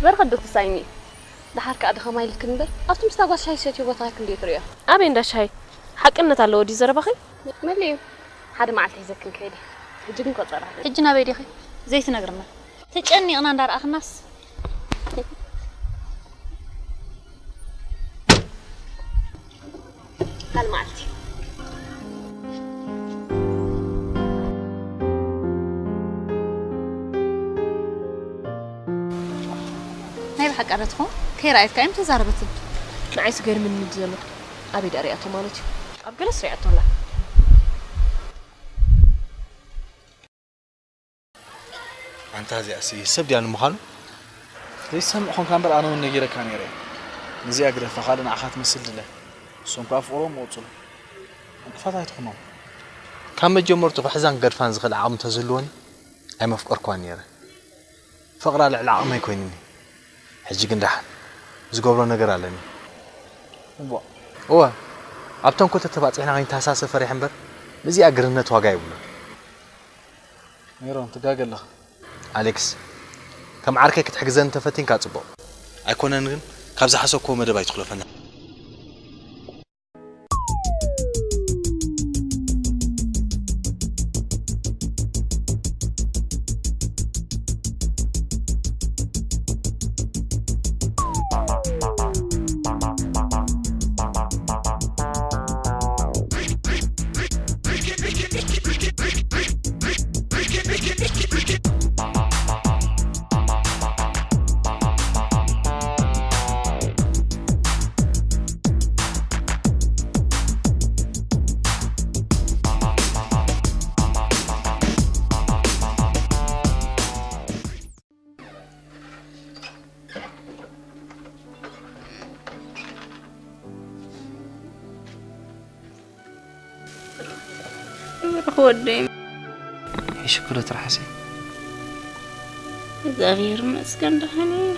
በረኸት ዶ ትሳይኒ? ደሓር ከኣ ድኸም ኣይልክን እምበር ኣብቲ ምስታ ጓል ሻሂ ዝሰትዮ ቦታ ክንደይ ትርእዮ? ኣበይ እንዳ ሻሂ? ሓቅነት ኣለዎ ድዩ ዘረባኺ? መሊኡ። ሓደ መዓልቲ ሒዘክን ከይደ። ሕጂ ግን ቆጸራ። ሕጂ ናበይ ዲኺ? ዘይትነግርና። ተጨኒቕና እንዳረኣኽናስ። ካልእ መዓልቲ። ናይ ብሓቂ ኣረ ትኾን ከይረኣየትካ እዮም ተዛረበትን። ንዓይስ ገርምኒ እዩ ዘሎ። ኣበይ ደኣ ሪኣቶ ማለት እዩ? ኣብ ገለስ ሪኣቶ ኣላ። ኣንታ እዚኣሲ ሰብ ድያ ንምዃኑ? ዘይትሰምዕ ኾንካ እምበር ኣነ እውን ነጊረካ ነይረ። ነዚኣ ግደፋ፣ ካልእ ንዓኻ ትመስል ድለ። እሶም ከኣ ፍቕሮም ወጹ። ዕንቅፋት ኣይትኹኖም። ካብ መጀመርቱ ክሕዛን ክገድፋን ዝኽእል ዓቕሚ እንተዝህልወኒ ኣይመፍቀርክዋን ነይረ። ፍቕራ ልዕሊ ዓቕመይ ኮይኑኒ። ሕጂ ግን ደሓን ዝገብሮ ነገር ኣለኒ። እዋ። እወ፣ ኣብ ተንኮል ተተባጺሕና ከይንተሃሳሰብ ፈሪሐ እምበር፣ ንዚኣ ግርህነት ዋጋ የብሉን። ሜሮን፣ ትጋገ ኣለኻ። ኣሌክስ፣ ከም ዓርከይ ክትሕግዘኒ እንተፈቲንካ ጽቡቕ። ኣይኮነን ግን፣ ካብ ዝሓሰብክዎ መደብ ኣይትኽለፈና። ብሩኽ ወደይ። ሕሽኩ ዶ ትርሓሰይ? እግዚኣብሔር ይመስገን ደሓን እየ።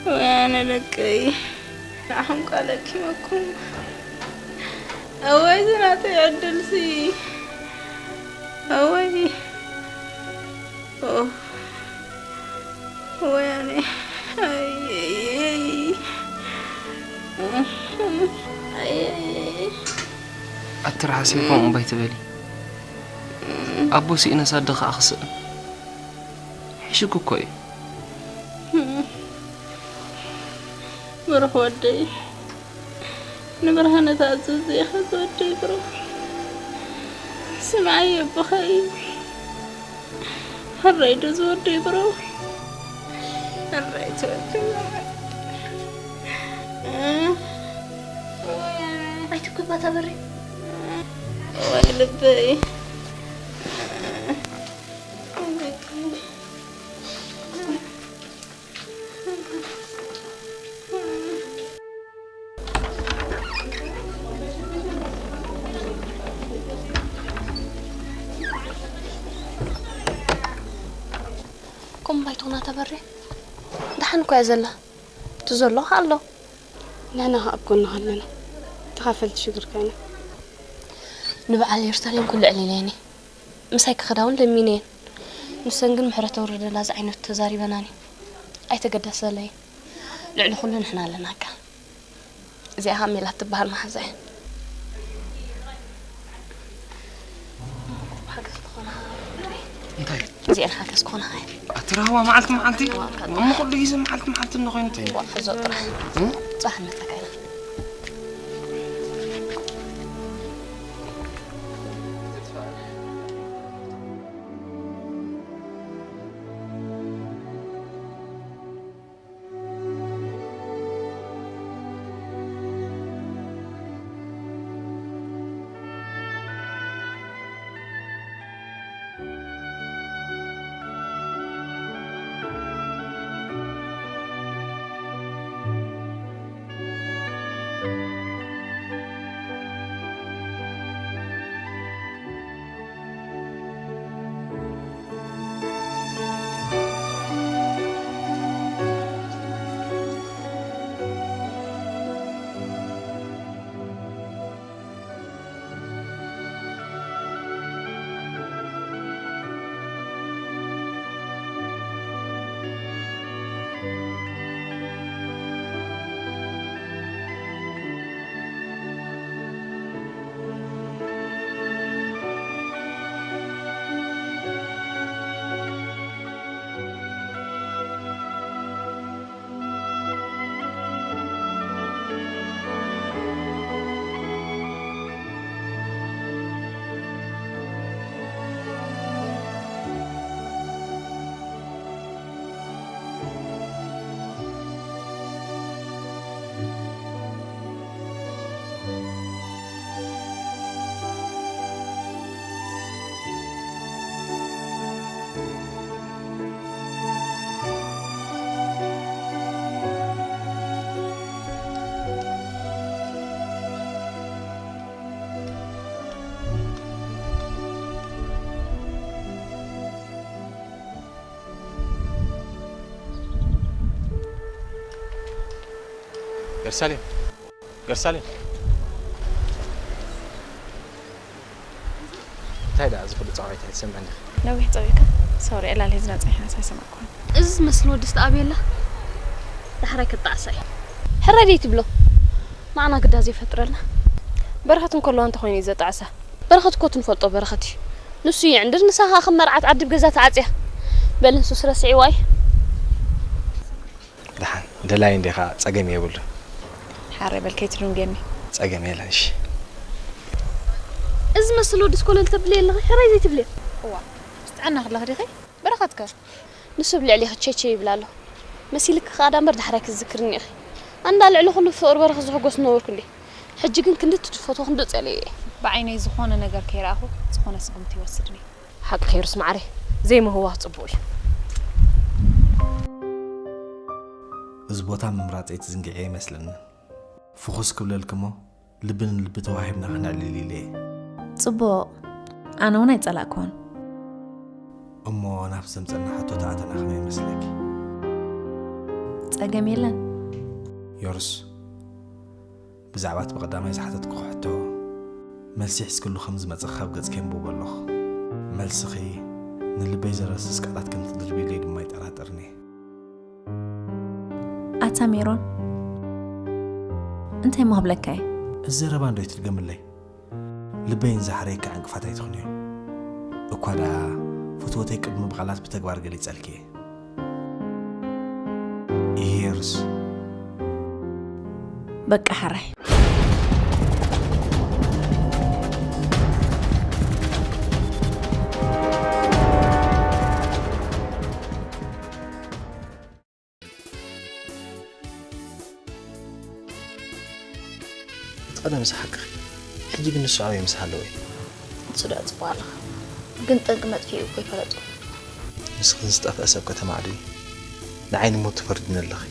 ወይ ኣነ ደቀይ፣ ንዓኹም ቃል ኣኪበኩም። እወይ ዝናተይ ዕድልሲ። እወይ። ኦ። ወያኔ። ኣየየይ። ኣየየይ። ኣትርሓሲ ከምኡ እምባይ ትበሊ። ኣቦ ስኢነስ ኣደ ኸዓ ክስእን። ሕሽግ እኮ እዩ። ብሩኽ ወደይ። ንብርሃነ ተኣዘዝ ኢኻ ዝወደይ ብሩኽ። ስምዓይ ኣቦኻ እዩ። ሕራይ ዶ ዝወደይ ብሮ? ሕራይ ትወደይ። ኣይትኩባ ተበሪ። ወይ ልበይ። ኮም ባይቶና ተበሪ። ደሓን እኮ እያ ዘላ። እቲ ዘሎ ኣሎ። ንሕና ኸኣ ኣብ ጎንኻ ኣለና። ተኻፈልቲ ሽግርካ ኢና። ንበዓል ኢየሩሳሌም ኩሉ ኣዕሊለየኒ። ምሳይ ክኸዳ እውን ለሚነየን። ንሰን ግን ምሕረት ተውርደላ ዝዓይነቱ ተዛሪበናኒ። ኣይተገደሰለይን። ልዕሊ ኩሉ ንሕና ኣለናካ። እዚኣ ኸኣ ሜላት ትበሃል መሓዛ እያ። ሓገዝ ትኾና። እንታይ? እዚኣን ሓገዝ ክኾና እያ። ኣቲ ራህዋ መዓልቲ መዓልቲ? እሞ ኩሉ ግዜ መዓልቲ መዓልቲ እንኾይኑ እንታይ? እዋ፣ ሕዞ ጥራሕ። እ? ጽባሕ ንመጸካ ኢና። ገርሳሌም፣ ገርሳሌም። እንታይ ደኣ እዚ ኩሉ ጻውዒት ኣይትሰምዕን ዲኺ? ነዊሕ ጸዊዕካ? ሶሪ፣ ዕላል ሒዝና ጸኒሕናስ ኣይሰማዕኩኻን። እዚ ዝመስል ወድስ ተኣብየላ? ዳሕራይ ክጣዕሳ እዩ። ሕራይ ደይትብሎ? ንዓና ግዳ ዘይፈጥረልና? በረኸት እንከለዋ እንተኾይኑ እዩ ዘጣዕሳ። በረኸት እኮ እቲ ንፈልጦ በረኸት እዩ። ንሱ ይዕንድር፣ ንሳ ኸኣ ከም መርዓት ዓዲ ብገዛ ተዓጽያ። በል ንሱስ ረሲዕዋ እዩ። ደሓን ደላይ እንዲኻ ጸገም የብሉን። ሓራይ በል ከይትድንጉየኒ። ጸገም የለን እሺ። እዚ መስል ወዲ ስኮለል ተብልየ ኣለኺ ሕራይ ዘይትብልዮ። እዋ ምስ ጥዕና ከለኺ ዲኺ በረኸትከ? ንሱ ኣብ ልዕሊኺ ቸይቸይ ይብል ኣሎ መሲልኪ ከኣ ዳምበር ዳሕራይ ክትዝክርኒ ኢኺ። ኣንዳ ልዕሊ ኩሉ ብፍቕሪ በረኸት ዝሕጎስ ዝነበርኩ እንድየ። ሕጂ ግን ክንዲ ትፈትዎ ክንዲ ጸልዮ እየ። ብዓይነይ ዝኾነ ነገር ከይረኣኹ ዝኾነ ስጉምቲ ይወስድ እየ። ሓቂ ከይሩስ መዓረይ ዘይምህዋኽ ጽቡቕ እዩ። እዚ ቦታ ምምራጸይ ትዝንግዕዮ ኣይመስለንን። ፍኹስ ክብለልኪ እሞ ልቢ ንልቢ ተዋሂብና ክነዕልል ኢለ እየ። ጽቡቕ፣ ኣነ እውን ኣይጸላእክዎን። እሞ ናብ ዘምጸና ሕቶ ተኣተና ከመይ ይመስለኪ? ጸገም የለን። ዮርስ፣ ብዛዕባ እቲ ብቐዳማይ ዝሓተትኩኺ ሕቶ፣ መልሲ ሒዝክሉ ከም ዝመጽእኺ ካብ ገጽኪ የንብቦ ኣለኹ። መልስኺ ንልበይ ዘረስስ ቃላት ከም ትድርብይለይ ድማ ኣይጠራጠርን እየ። ኣታ ሜሮን፣ እንታይ እሞ ክብለካ እየ? እዚ ዘረባ እንዶ ኣይትድገምለይ። ልበይ ንዝሓረየካ ዕንቅፋት ኣይትኹንዮ። እኳ ደኣ ፍትወተይ ቅድሚ ብቓላት ብተግባር ገሊጸልኪ እየ። ይሄርስ በቃ ሕራይ። እቲ ቀደምስ ሓቅኺ። ሕጂ ግን ንሱ ኣበይ ምስ ሃለወ እዩ? ንሱ ደኣ ጽቡቕ ኣለኻ። ግን ጠንቂ መጥፍኢኡ እኮ ኣይፈለጥኩን። ንስኺ ንዝጠፍአ ሰብ ከተማዕድዊ ንዓይ ንሞት ትፈርድኒ ኣለኺ።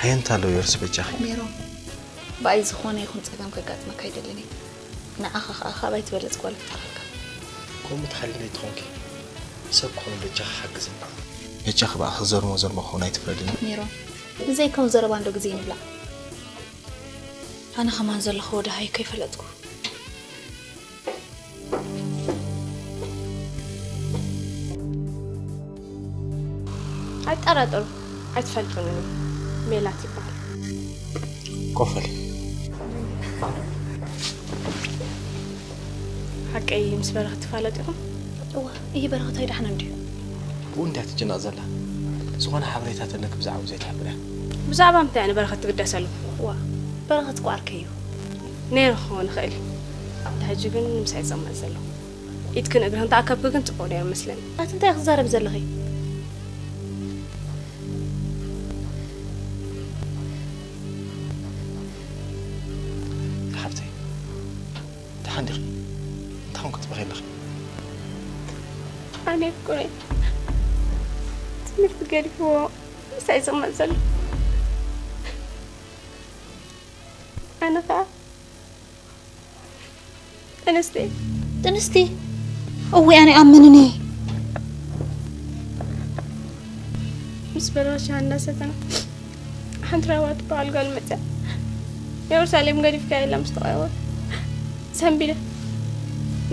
ሃየ እንታሎ ዮርስ በጃኺ። ሜሮን፣ ብኣይ ዝኾነ ይኹን ጸገም ከጋጥመካ ኣይደልን እየ። ንዓኻ ኸኣ ካባይ ትበልጽ ጓል እፈጥረልካ። ከምኡ ትሓልለይ ተኾንኪ ሰብ ክኾን በጃኺ ሓግዝኒ። በጃኺ ብኣኺ ክዘርሞ ዘለኹ ውን ኣይትፍረድኒ። ሜሮን፣ ንዘይከውን ዘረባ እንዶ ግዜ ንብላዕ። ኣነ ከማን ዘለኽዎ ደሃይ ከይፈለጥኩ። ኣይጠራጠሩ ኣይትፈልጡን እዩ ሜላት ይበሃል። ኮፈል ሓቀይ ምስ በረኸት ትፋለጥ ኢኹም? እዋ ይህ በረኸት ኣይዳሕነን ድዩ? ብኡ እንድያ ትጭነቕ ዘላ። ዝኾነ ሓበሬታ ተለኪ ብዛዕባኡ ዘይትሕብርያ? ብዛዕባ ምንታይ እየ ንበረኸት ትግደሰሉ? እዋ በረኸት እኮ ዓርከይ እዩ። ነይሩ ክኸውን ይኽእል እዩ። እንተ ሕጂ ግን ንምሳይ ዝቕመጥ ዘለኹ። ኢድክን እግርኽን ተኣከብኪ ግን ጽቡቕ ነይሩ መስለኒ። ኣቲ እንታይ ክትዛረቢ ዘለኺ? ሓብተይ ደሓን ዲኺ? እንታይ ኮንኪ ትበኺ ኣለኺ? ኣነ ፍቁረይ ትምህርቲ ገዲፍዎ ምሳይ ዝቕመጥ ዘሎ ኣነ ኸኣ ጥንስቲ ጥንስቲ እዊ ኣነ ኣመንን እየ ምስ በረኸት ሻሂ እናሰተና ሓንቲ ራህዋ ትበሃል ጓል መፅያ የሩሳሌም ገዲፍካያ ኢላ ምስ ተቐየወት ሰንቢደ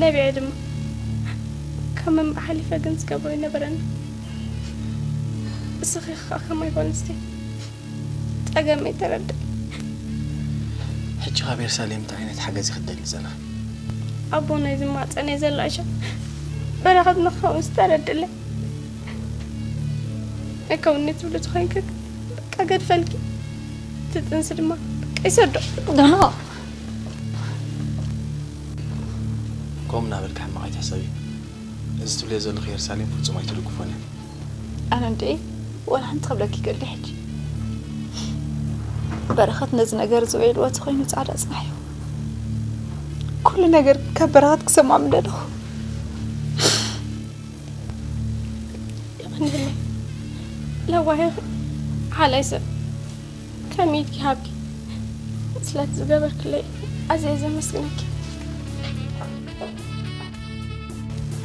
ነቢዐ ድማ ካብ መንብዓ ሓሊፈ ግን ዝገብሮ ኣይነበረኒ እስኺ ከዓ ከማይ ጓል ኣንስተይቲ ጸገመይ ተረድእ። ሕጂ ካብ የሩሳሌም እንታይ ዓይነት ሓገዝ ኢኺ ትደሊ ዘለኺ? ኣቦ ናይ ዝማጸነይ ዘሎ ዕሾ በረኸት ንኽኸውን ዝተረድእለይ ኣይከውንኒ ትብሊ ተኾይንኪ በቃ ገድፈልኪ እቲ ጥንሲ ድማ በቃ ይሰዶ። ኖኖ ከምኡ እናበልኪ ሕማቕ ኣይትሕሰቢ። እዚ ትብልዮ ዘለኺ የሩሳሌም ፍጹም ኣይትድግፎን እያ። ኣነ እንድዒ ዋላ ሓንቲ ክብለኪ ይክእል ድየ ሕጂ? በረኸት ነዚ ነገር እዚ ውዒልዎ ተኾይኑ ጻዕዳ ጽናሕ እዩ። ኩሉ ነገር ካብ በረኸት ክሰምዖ ምደለኹ። የቐንየለይ ለዋህ ኢኺ ሓላይ ሰብ። ከመይ ኢልኪ ሃብኪ ስለቲ ዝገበርክለይ ኣዝየ ዘመስግነኪ።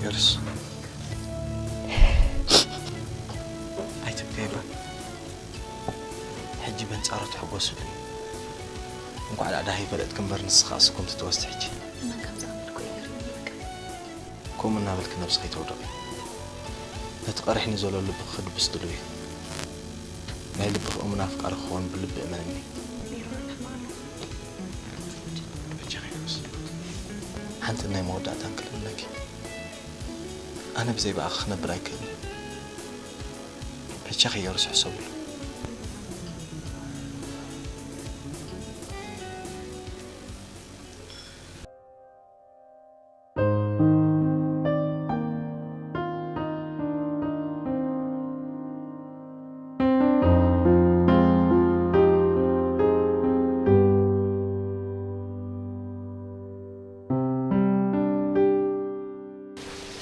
ዮርስ ኣይትብከይ እባ። ሕጂ በንጻሩ ትሕጎስሉ እዩ። እንኳዕ ዳኣ ደሃይ ፈለጥኪ እምበር ንስኻ ስጉምቲ ትወስዲ ሕጂ። መን ከም ዝኣመንኩ እዩ ገሪሙኒ በቃ። ከምኡ እናበልኪ ነብስኺ ኣይተውድቒ። ነቲ ቀሪሕኒ ዘሎ ልብኺ ክድብስ ድሉው እየ። ናይ ልብኺ እሙን ኣፍቃሪ ክኸውን ብልቢ እመንኒ። በጃኺ ዮናስ። ሓንቲ ናይ መወዳእታን ክልምነኪ። ኣነ ብዘይ ብኣኺ ክነብር ኣይክእልን። በጃኺ ዮናስ ሕሰብሉ።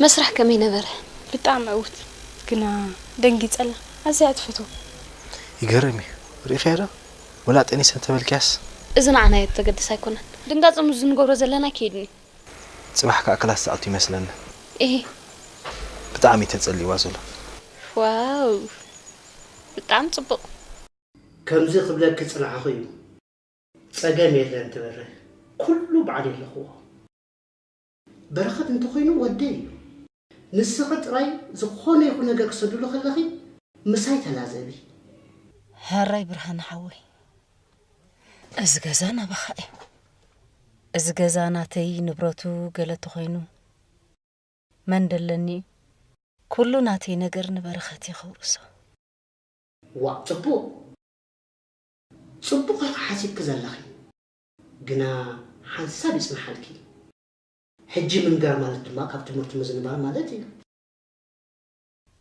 መስርሕ ከመይ ነበረ? ብጣዕሚ ዕውት፣ ግና ደንጊጸላ። ኣዝያ እያ ትፈትዎ። ይገርም እዩ። ርኢኽያ ዶ? ወላ ጠኒሰ እንተበልክያስ። እዚ ንዓና እየ ተገድስ ኣይኮነን። ድንጋጸ ምስ ዝንገብሮ ዘለና ከይድኒ። ጽባሕ ከኣ ክላስ ትኣቱ ይመስለኒ። እሂ። ብጣዕሚ እዩ ተጸሊእዋ ዘሎ። ዋው፣ ብጣዕሚ ጽቡቕ። ከምዚ ክብለኪ ጽናዕኹ እዩ። ጸገም የለን ትበርህ። ኩሉ ባዕለይ ኣለኽዎ። በረኸት እንተኾይኑ ወደይ እዩ። ንስኺ ጥራይ ዝኾነ ይኹን ነገር ክሰድሉ ከለኺ ምሳይ ተላዘቢ። ሕራይ ብርሃነ ሓወይ፣ እዚ ገዛ ናባኻ እዩ። እዚ ገዛ ናተይ ንብረቱ ገለ ተኾይኑ መን ደለኒ እዩ? ኩሉ ናተይ ነገር ንበረኸት እየ ከውርሶ። ዋእ፣ ጽቡቕ። ጽቡቕ ኢኺ ሓሲብኪ ዘለኺ። ግና ሓንሳብ ይጽንሓልኪ። ሕጂ ምንጋር ማለት ድማ ካብ ትምህርቲ ምዝንባል ማለት እዩ።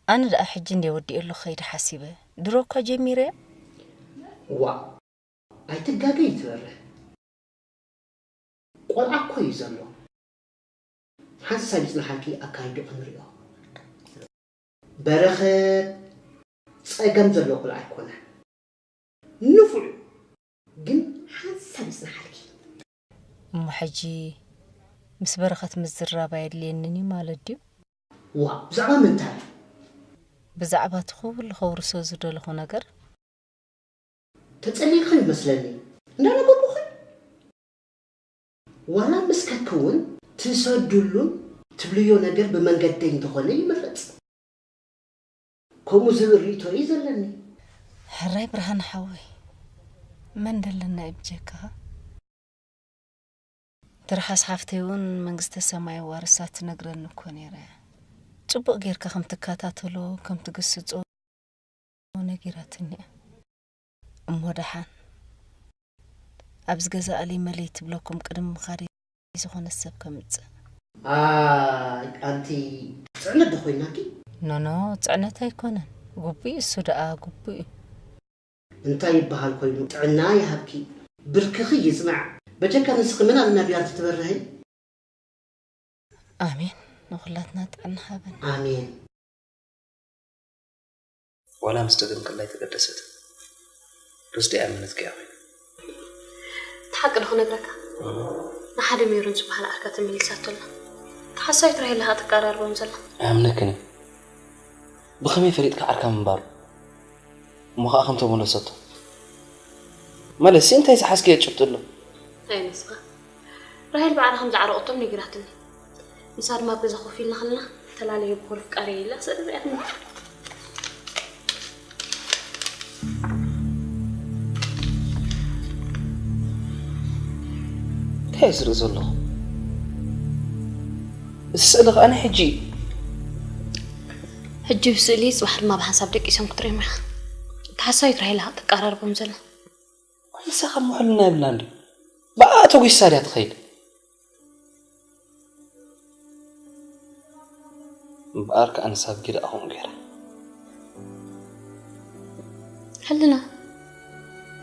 ኣነ ደኣ ሕጂ እንድየ ወዲኤ ኣለኹ ከይደ ሓሲበ። ድሮ እኳ ጀሚረ። ዋእ፣ ኣይትጋገይ ትበርህ። ቆልዓ እኮ እዩ ዘሎ። ሓንሳብ ይጽንሓልኪ፣ ኣካይድኡ ክንሪኦ። በረኸት ጸገም ዘለዎ ቆልዓ ኣይኮነን። ንፉዕ እዩ። ግን ሓንሳብ ይጽንሓልኪ። እሞ ሕጂ ምስ በረኸት ምዝራብ ኣየድልየንን እዩ ማለት ድዩ? ዋእ፣ ብዛዕባ ምንታይ? ብዛዕባ እቲ ኩሉ ከውርሶ ዝደለኹ ነገር። ተጸሊእኺ ይመስለኒ። እንዳነበርኩኺ። ዋላ ምስ ከድኪ እውን ትሰድሉን ትብልዮ ነገር ብመንገደይ እንተኾነ ይምረጽ። ከምኡ ዝብል ርእይቶ እዩ ዘለኒ። ሕራይ ብርሃነ ሓወይ፣ መን ደለና እዩ ብጀካኻ? ትርሓስ ሓፍተይ እውን መንግስተ ሰማይ ዋርሳ ትነግረኒ እኮ ነይራ እያ። ጽቡቕ ጌርካ ከም ትከታተሎ፣ ከም ትግስጾ ነጊራትኒ እያ። እሞ ደሓን ኣብዚ ገዛ ኣለይ መለይ ትብለኩም ቅድሚ ምኻደይ ዝኾነ ሰብ ከምጽእ። ኣይ፣ ኣንቲ ጽዕነት ዶ ኮይናኪ? ኖኖ፣ ጽዕነት ኣይኮነን። ግቡእ እዩ፣ እሱ ደኣ ግቡእ እዩ። እንታይ ይበሃል ኮይኑ፣ ጥዕና ይሃብኪ፣ ብርክኺ ይጽናዕ። በጀካ ንስኺ መን ኣለና ድዩ ኣንቲ ትበርህይ? ኣሜን፣ ንኹላትና ጥዕና ሃበና። ኣሜን። ዋላ ምስ ደገምክላ ኣይተገደሰትን። ርስ ደኣ ኣመነትኪ እያ ኮይና። እቲ ሓቂ ዶ ክነግረካ? እም። ንሓደ ሜሮን ዝበሃል ዓርካ ተመሊሳቶ ኣላ። እቲ ሓሳዊት ራሄል ኢኻ ተቀራርቦም ዘላ። ኣምነክን እየ። ብኸመይ ፈሊጥካ ዓርካ ምንባሩ? እሞ ኸኣ ከም ተመለሰቶ። ማለት ሲ እንታይ ዝሓዝክዮ ጭብጢ ኣሎ? ኣይ ንስኻ። ራሄል ባዕላ ከም ዝዓረቐቶም ነጊራትኒ። ንሳ ድማ ኣብ ገዛ ኮፍ ኢልና ከለና፣ "ተላለየ ብኹሪ ፍቃረይ" ኢላ ስእሊ ርእያትኒ። እንታይ እየ ዝርኢ ዘለኹ? እዚ ስእሊ ከኣ ናይ ሕጂ እዩ። ሕጂ ብስእሊ፣ ጽባሕ ድማ ብሓንሳብ ደቂሶም ክትሪኦም ኢኻ። እታ ሓሳዊት ራሄል ኢኻ ተቀራርቦም ዘላ። ንሳ ካብ ምሕልና የብላን ድዩ? ብኣ ተጒሳ ድያ ትኸይድ? እምበኣር ከኣ ንሳ ብጊዳ ከምኡ ገይራ። ሕልና፣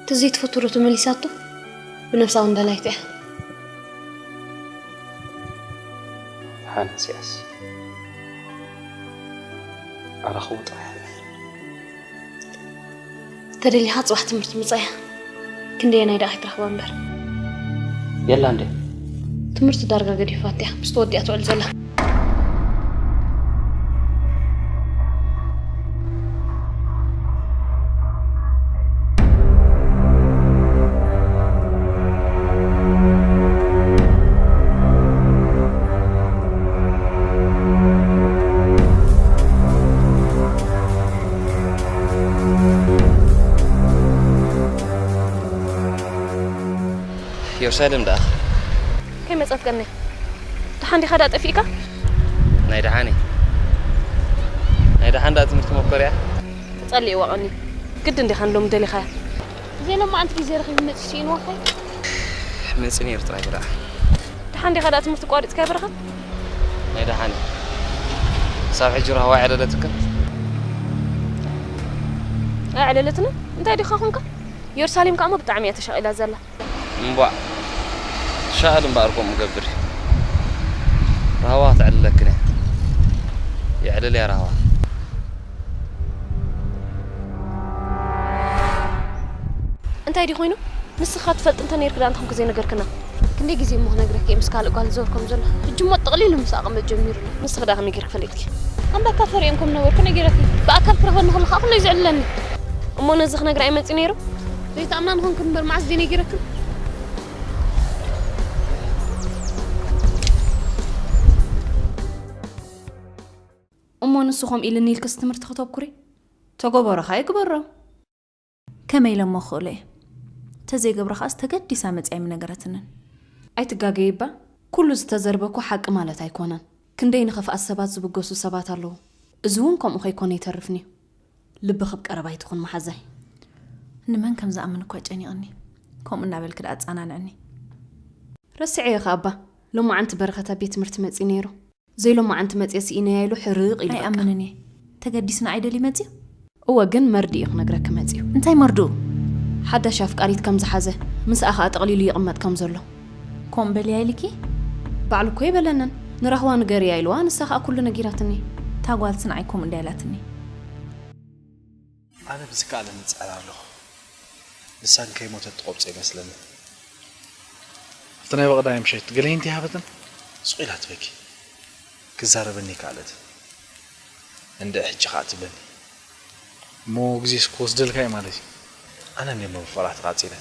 እቲ ዘይትፈቱ ዶ ተመሊሳቶ? ብነብሳ እውን ደላይቱ እያ። ሓንስ ያስ። ኣራኽቡ ጥራሕ። ተደሊኻ ጽባሕ ትምህርቲ ምጻያ። ክንደየናይ ደኣ ኣይትረኽባ እምበር። የላ እንዴ? ትምህርቲ ዳርጋ ገዲፋት እያ፣ ምስ ተወዲኣ ትውዕል ዘላ። ኢየሩሳሌም ደኣ ከይመጸት ቀንያ። ደሓን ዲኻ ደኣ ጠፊእካ? ናይ ደሓን እየ። ናይ ደሓን ደኣ ትምህርቲ መኮርያ? ጸሊእዋ ቀኒ። ግድን ዲኻ ንሎሚ ደሊኻያ? ዘይሎማዓንቲ ግዜ ረኺቡ መጺኡ ስኢንዎ ኸይ? መጺኡ ነይሩ ጥራይ ግዳ። ደሓን ዲኻ ደኣ ትምህርቲ ቋሪጽካዮ በረኸት? ናይ ደሓን እየ። ክሳብ ሕጂ ራህዋ ኣየዕለለትክን? ኣየዕለለትንን? እንታይ ዲኻ ኹንካ? ኢየሩሳሌም ከኣ እሞ ብጣዕሚ እያ ተሻቒላ ዘላ። እምቧእ፣ ትሻቐል እምበኣር ከምኡ ገብር እዩ። ራህዋ ክተዕልለክን እያ። የዕልል እያ ራህዋ። እንታይ ድዩ ኮይኑ? ንስኻ ትፈልጥ እንተ ነይርክ ደኣ እንታይ ኮንክ ዘይነገርክና? ክንደይ ግዜ እሞ ክነግረክ እየ ምስ ካልእ ጓል ዝዞር ከም ዘሎ። ሕጂ እሞ ጠቕሊሉ ምስ ኣቐመጥ ጀሚሩ ኣሎ። ንስኺ ደኣ ከመይ ጌርክ ፈሊጥኪ? ኣንዳ ካብ ፈሪኦም ከም ነበርኩ ነጊረኪ። ብኣካል ክረኽበኒ ከሎ ከኣ ኩሉ እዩ ዝዕልለኒ። እሞ ነዚ ክነግራ እዩ መጺኡ ነይሩ? ዘይትኣምና ንኾንክ እምበር መዓስ ድየ ነጊረክን? እሞ ንሱ ከምኡ ኢልኒ ኢልክስ ትምህርቲ ከተኩሪ? ተገበሮ ኸኣ ግበሮ። ከመይ ኢለ እሞ ክኽእሎ እየ? ተዘይገብሮ ኸኣስ ተገዲሳ መጺኣ ኣይምነገረትንን። ኣይትጋገዪ እባ፣ ኩሉ ዝተዘርበ እኮ ሓቂ ማለት ኣይኮነን። ክንደይ ንኸፍኣት ሰባት ዝብገሱ ሰባት ኣለዉ። እዚ እውን ከምኡ ከይኮነ ኣይተርፍን'ዩ። ልብኺ ኣብ ቀረባ ኣይትኹን መሓዛይ። ንመን ከም ዝኣምን እኳ ጨኒቕኒ። ከምኡ እናበልኪ ደኣ ኣጸናንዕኒ። ረሲዐዮ ኸኣ እባ፣ ሎማዓንቲ በረኸት ኣብ ቤት ትምህርቲ መጺኡ ነይሩ። ዘይሎማዓንቲ መጺኤ ስኢነያ ኢሉ ሕርቕ ኢሉ በቃ። ኣይኣምንን እየ። ተገዲሱ ንዓይ ደልዩ መጺኡ? እወ፣ ግን መርድእ እዩ ክነግረኪ መጺኡ። እንታይ መርድኡ? ሓዳሽ ኣፍቃሪት ከም ዝሓዘ፣ ምስኣ ኸኣ ጠቕሊሉ ይቕመጥ ከም ዘሎ። ከምኡ በልያ ኢልኪ? ባዕሉ እኮ ኣይበለንን። ንራህዋ ንገርያ ኢልዋ፣ ንሳ ኸኣ ኩሉ ነጊራትኒ። እታ ጓልሲ ንዓይ ከምኡ እንድያ ኢላትኒ። ኣነ ብዝከኣለኒ እጽዕራ ኣለኹ። ንሳ እንከይሞተት ትቖብጾ ይመስለኒ። ኣብቲ ናይ ብቐዳይ ምሸት ገለ ሂንት ይሃበትን ሱቕ ኢላ ትበኪ። ክዛረበኒ ኣይከኣለትን። እንድዒ ሕጂ ኸኣ ትብለኒ። እሞ ግዜስ ክወስደልካ እዩ ማለት እዩ። ኣነ እንድየ እሞ ብፍቕራ ተቓጺለ።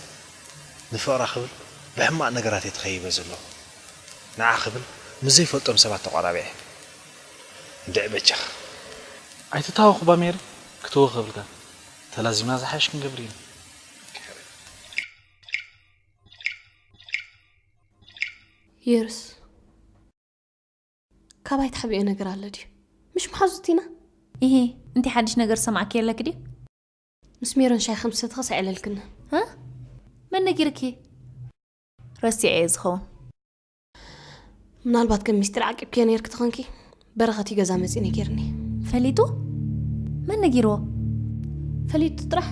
ንፍቕራ ክብል ብሕማቕ ነገራት እየ ተኸይበ ዘለኹ። ንዓ ክብል ምስ ዘይፈልጦም ሰባት ተቋራቢዐ። እንድዒ በጃኻ። ኣይትታወኽ እባ ሜሪ፣ ክትወ ከብልካ። ተላዚምና ዝሓይሽ ክንገብር ኢና። የርስ። ካባይ ትሓብኦ ነገር ኣሎ ድዩ? ምሽ መሓዙት ኢና። ኢሂ፣ እንታይ ሓድሽ ነገር ዝሰማዕኪ የለኪ ድዩ? ምስ ሜሮን ሻሂ ከም ዝሰተኽስ ኣየዕለልክንን። እ? መን ነጊርኪ? ረሲዐ እየ ዝኸውን። ምናልባት ከም ሚስጢር ዓቂብክዮ ነይርኪ ተኾንኪ፣ በረኸት እዩ ገዛ መጺኡ ነጊርኒ። ፈሊጡ? መን ነጊርዎ? ፈሊጡ ጥራሕ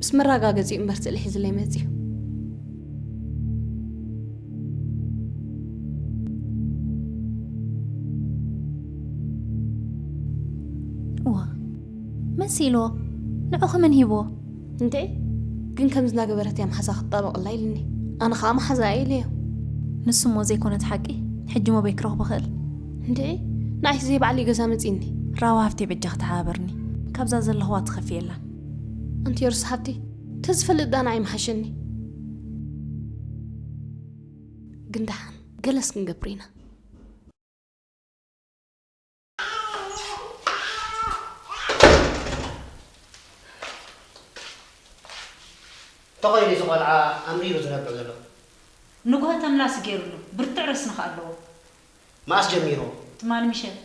ምስ መረጋገጺኡ እምበር ስእሊ ሒዝለይ መጺኡ። እዋ፣ መን ስኢልዎ? ንዑ ከ መን ሂብዎ? እንድዒ፣ ግን ከምዚ እናገበረት እያ መሓዛ ክትጣበቐላ ኢልኒ። ኣነ ኸኣ መሓዛ እየ ኢለዮ። ንሱ እሞ ዘይኮነት ሓቂ፣ ሕጂ እሞ በይ ክረኽቦ ክእል? እንድዒ፣ ንዓይስ ዘይባዕለይ ገዛ መጺእኒ። ራህዋ ሃፍተይ በጃኺ ተሓባበርኒ። ካብዛ ዘለኽዋ ትኸፊ የላን። ኣንቲ የሩስ ሓብቲ፣ ተዝፈልጥ ደኣ ንዓይ ምሓሸኒ። ግን ደሓን፣ ገለስ ክንገብር ኢና። ተኾይኑ እዚ ቆልዓ ኣምሪሩ ዝነብዕ ዘሎ። ንግሆ ተምላሲ ገይሩሉ፣ ብርቱዕ ረስኒ ከኣ ኣለዎ። መኣስ ጀሚሩ? ትማሊ ምሸት።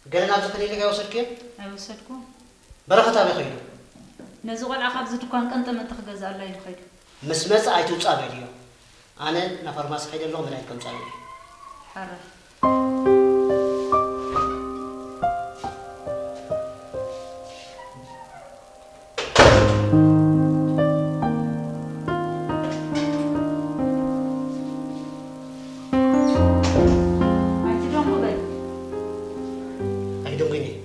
ገለ ናብዚ ክሊኒክ ኣይወሰድክዮን? ኣይወሰድኩን። በረኸት ኣበይ ኸይዱ? ነዚ ቆልዓ ካብዚ ድኳን ቀንጠመንጢ ክገዝኣላ ኢሉ ኸይዱ። ምስ መጸ ኣይትውጻእ በልዮ። ኣነ ናብ ፋርማሲ ከይደ ኣለኹ መድሃኒት ከምጻሉ እየ። ሕራይ። ኣይትደንጉ በል። ኣይደንጉይን እየ።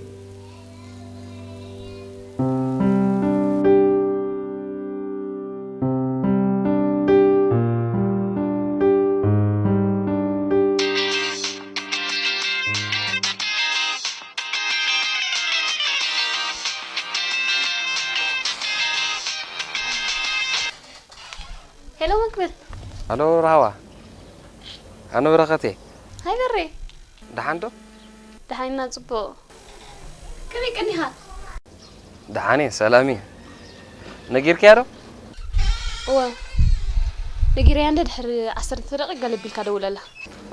ሄሎ መክብብ። ሃሎ ራህዋ። ኣነ በረኸት እየ። ሃይ በሬ። ደሓን ዶ? ደሓን ኢና፣ ጽቡቕ። ከመይ ቀኒኻ? ደሓን እየ፣ ሰላም እየ። ነጊርክያ ዶ? እወ። ነጊረያ እንደ ድሕሪ ዓሰርተ ደቂቕ ገለ ቢልካ ደውለላ።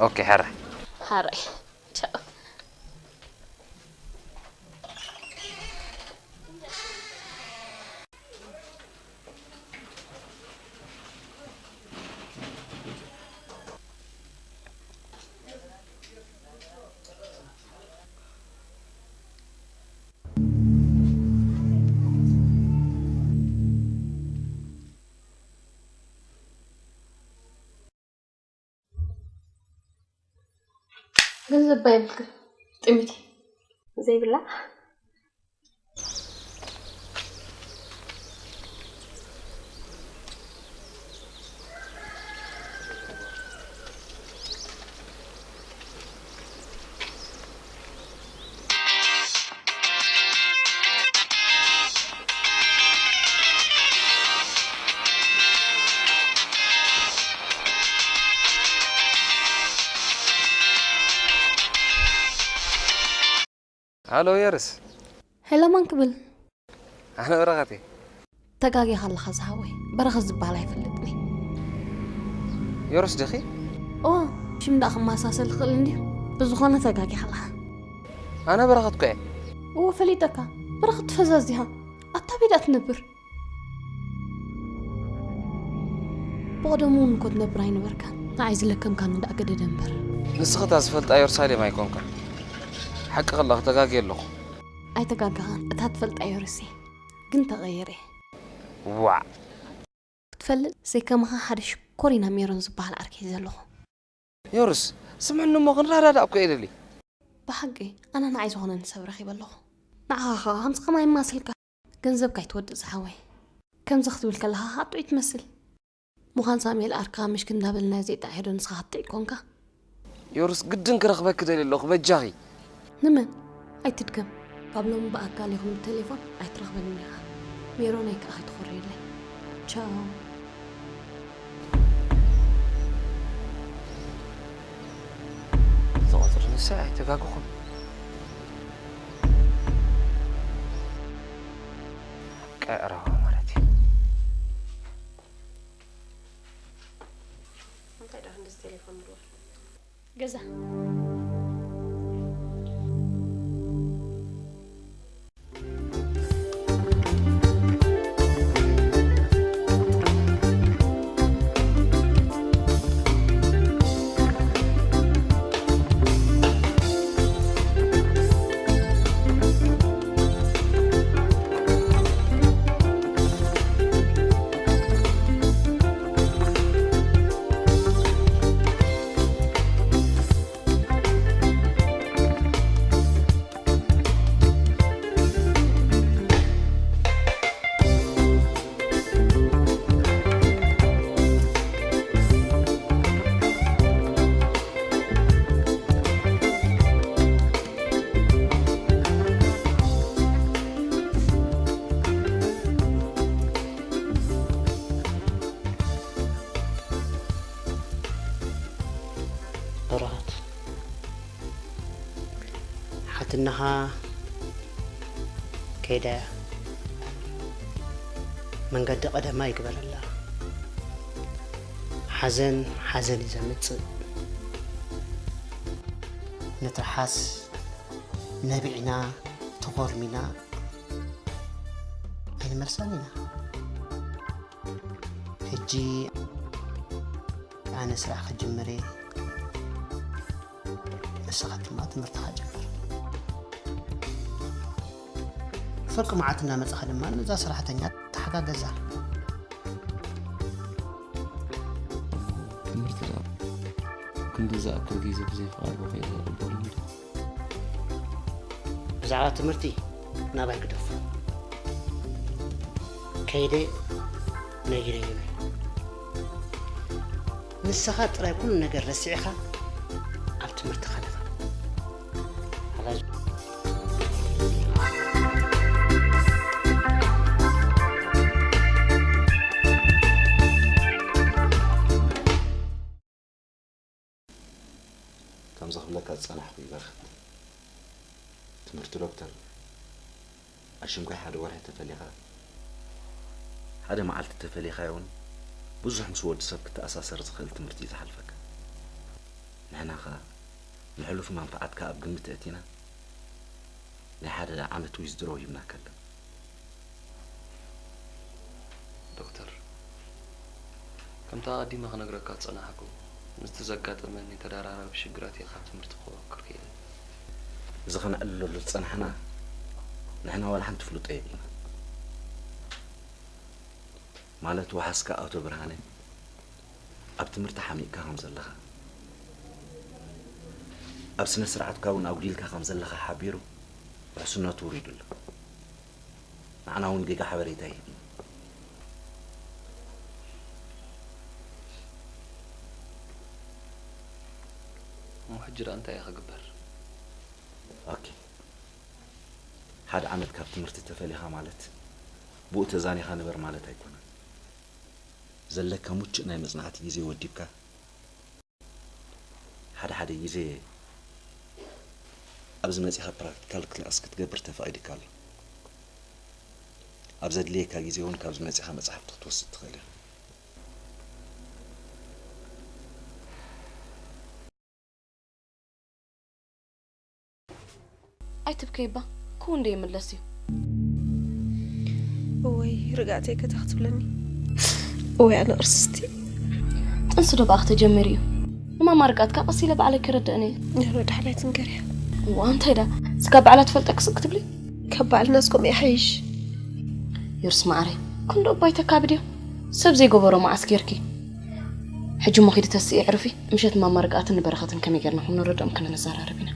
ኦኬ፣ ሕራይ። ሓራይ። ቻው። ገንዘብ ባይብልክን ጥሚቲ ዘይብላ። ሃሎ የርስ። ሄሎ፣ ማን ክብል? ኣነ በረኸት እየ። ተጋጊኻ ኣለኻ ዝሃወይ፣ በረኸት ዝበሃል ኣይፈልጥን እየ። የሩስ ዲኺ? ኦ፣ ሽም ደኣ ክመሳሰል ይኽእል እንድዩ። ብዝኾነ ተጋጊኻ ኣለኻ። ኣነ በረኸት እኮ እየ። እወ፣ ፈሊጠካ። በረኸት ፈዛዝ ዲኻ? ኣታ ኣበይ ደኣ ትነብር? ብቐደሙ እውን እኮ ትነብር ኣይነበርካን። ንዓይ ዝለከምካኒ ደኣ ገደደ እምበር። ንስኺ እታ ዝፈልጣ የሩሳሌም ኣይኮንካን። ሓቂ ከላ ክተጋግየ ኣለኹ። ኣይተጋገኻን። እታ ትፈልጣ የሩስ እየ። ግን ተቐይረ። ዋዕ! ክትፈልጥ ዘይከማኻ ሓደ ሽኮሪና ሜሮን ዝበሃል ዓርኪ ሒዘ ኣለኹ። ዮርስ፣ ስምዕኒ እሞ ክንረዳዳእ እኮ እየ ደሊ። ብሓቂ፣ ኣነ ንዓይ ዝኾነኒ ሰብ ረኺበ ኣለኹ። ንዓኻ ኸኣ ከምዚ ከማይ ይማስልካ። ገንዘብካ ኣይትወድእ ዝሓወይ። ከምዚ ክትብል ከለኻ ኸኣ ጥዑይ ትመስል። ምዃን ሳሙኤል ዓርክኻ ምሽ ክንዳበልና ዘይጥዓይ ዶ ንስኻ ክትጥዒ ኮንካ? ዮርስ፣ ግድን ክረኽበኪ ደልየ ኣለኹ፣ በጃኺ። ንመን? ኣይትድገም። ካብ ሎሚ ብኣካል ይኹን ብቴሌፎን ኣይትረኽበንን ኢኻ። ሜሮነይ ከኣ ከይትኾርየለይ። ቻው። እዚ ቁጽሪ ንሳ ኣይተጋግኹን። ቀዕራዋ ማለት እዩ። እንታይ ደኣ ክንድዚ ቴሌፎን ምድዋል? ገዛ። በረኸት፣ ሓትነኻ ከይዳ እያ። መንገዲ ቀደማ ይግበረላ። ሓዘን ሓዘን እዩ ዘምጽእ። ንትርሓስ ነቢዕና ተኾርሚና ኣይንመልሳን ኢና። ሕጂ ኣነ ስራሕ ክጅምር እየ፣ ንስኻ ድማ ትምህርትኻ ጀምር። ፍርቂ መዓልቲ እናመጻኻ ድማ ነዛ ሰራሕተኛ ተሓጋገዛ። ትምህርቲ ደኣ ክንዲ ዝኣክል ግዜ ብዘይ ፍቓድ ወኺለ ይቕበል እንዲ። ብዛዕባ ትምህርቲ ናባይ ግደፎ። ከይደ ነጊረ ይብል። ንስኻ ጥራይ ኩሉ ነገር ረሲዕኻ ኣብ ትምህርትኻ ንኸ። ሓላጅ። ከምዚ ክብለካ ዝጸናሕኩ ይበርኸት። ትምህርቲ ዶክተር፣ ኣሽንኳይ ሓደ ወርሒ ተፈሊኻ፣ ሓደ መዓልቲ ተፈሊኻዮ እውን ብዙሕ ምስ ወዲ ሰብ ክተኣሳሰር ዝኽእል ትምህርቲ እዩ ዝሓልፈካ። ንሕና ኸኣ ንሕሉፍ መንፍዓትካ ኣብ ግምት ኣእቲና ናይ ሓደ ዓመት ዊዝድሮው ሂብናካ ኣለና። ዶክተር፣ ከምቲ ኣቐዲመ ክነግረካ ዝጸናሕኩ፣ ምስቲ ዘጋጠመኒ ተደራራቢ ሽግራት እየ ካብ ትምህርቲ ክወክር ክኢለ። እዚ ከነዕልለሉ ዝጸናሕና ንሕና ዋላ ሓንቲ ፍልጦ የብልና። ማለት ወሓስካ ኣቶ ብርሃነ ኣብ ትምህርቲ ሓሚቕካ ከም ዘለኻ፣ ኣብ ስነ ስርዓትካ እውን ኣጉዲልካ ከም ዘለኻ ሓቢሩ ውሕስነቱ ውሪዱ ኣሎ። ንዓና እውን ጌጋ ሓበሬታ ይህብና። እሞ ሕጂ ደኣ እንታይ እዩ ክግበር? ኦኬ፣ ሓደ ዓመት ካብ ትምህርቲ ተፈሊኻ ማለት ብኡ ተዛኒኻ ንበር ማለት ኣይኮነን። ዘለካ ምቹእ ናይ መጽናዕቲ ግዜ ወዲብካ፣ ሓደ ሓደ ግዜ ኣብዚ መጺኻ ፕራክቲካል ክላስ ክትገብር ተፈቒድካ ኣሎ። ኣብ ዘድልየካ ግዜ እውን ካብዚ መጺኻ መጻሕፍቲ ክትወስድ ትኽእል ኢኻ። ኣይትብከይባ፣ ክው እንደ ይምለስ እዩ። እወይ ርግኣተይ ከታ ክትብለኒ። እወይ ኣነ ቅርስቲ። ጥንሲ ዶ ብኣኽ ተጀሚሩ እዩ? ንማማ ርግኣትካ ቀስ ኢለ ባዕለይ ክርድእን እየ። ንሕሮ ዳሕላይ ትንገርያ። እዋ እንታይ ዳ ስጋ ባዕላ ትፈልጠ ክስቅ ክትብሊ? ካብ ባዕልና እስኮም ይሓይሽ። ዮርስ ማዕረይ፣ ክንዶ እባ ይተካብድ እዩ። ሰብ ዘይገበሮ መዓስ ጌርኪ? ሕጂ እሞ ኺዲ ተስኢ ዕርፊ፣ ምሸት ማማ ርግኣትን ንበረኸትን ከመይ ጌርና ከም ንረድኦም ክንዘራረብ ኢና።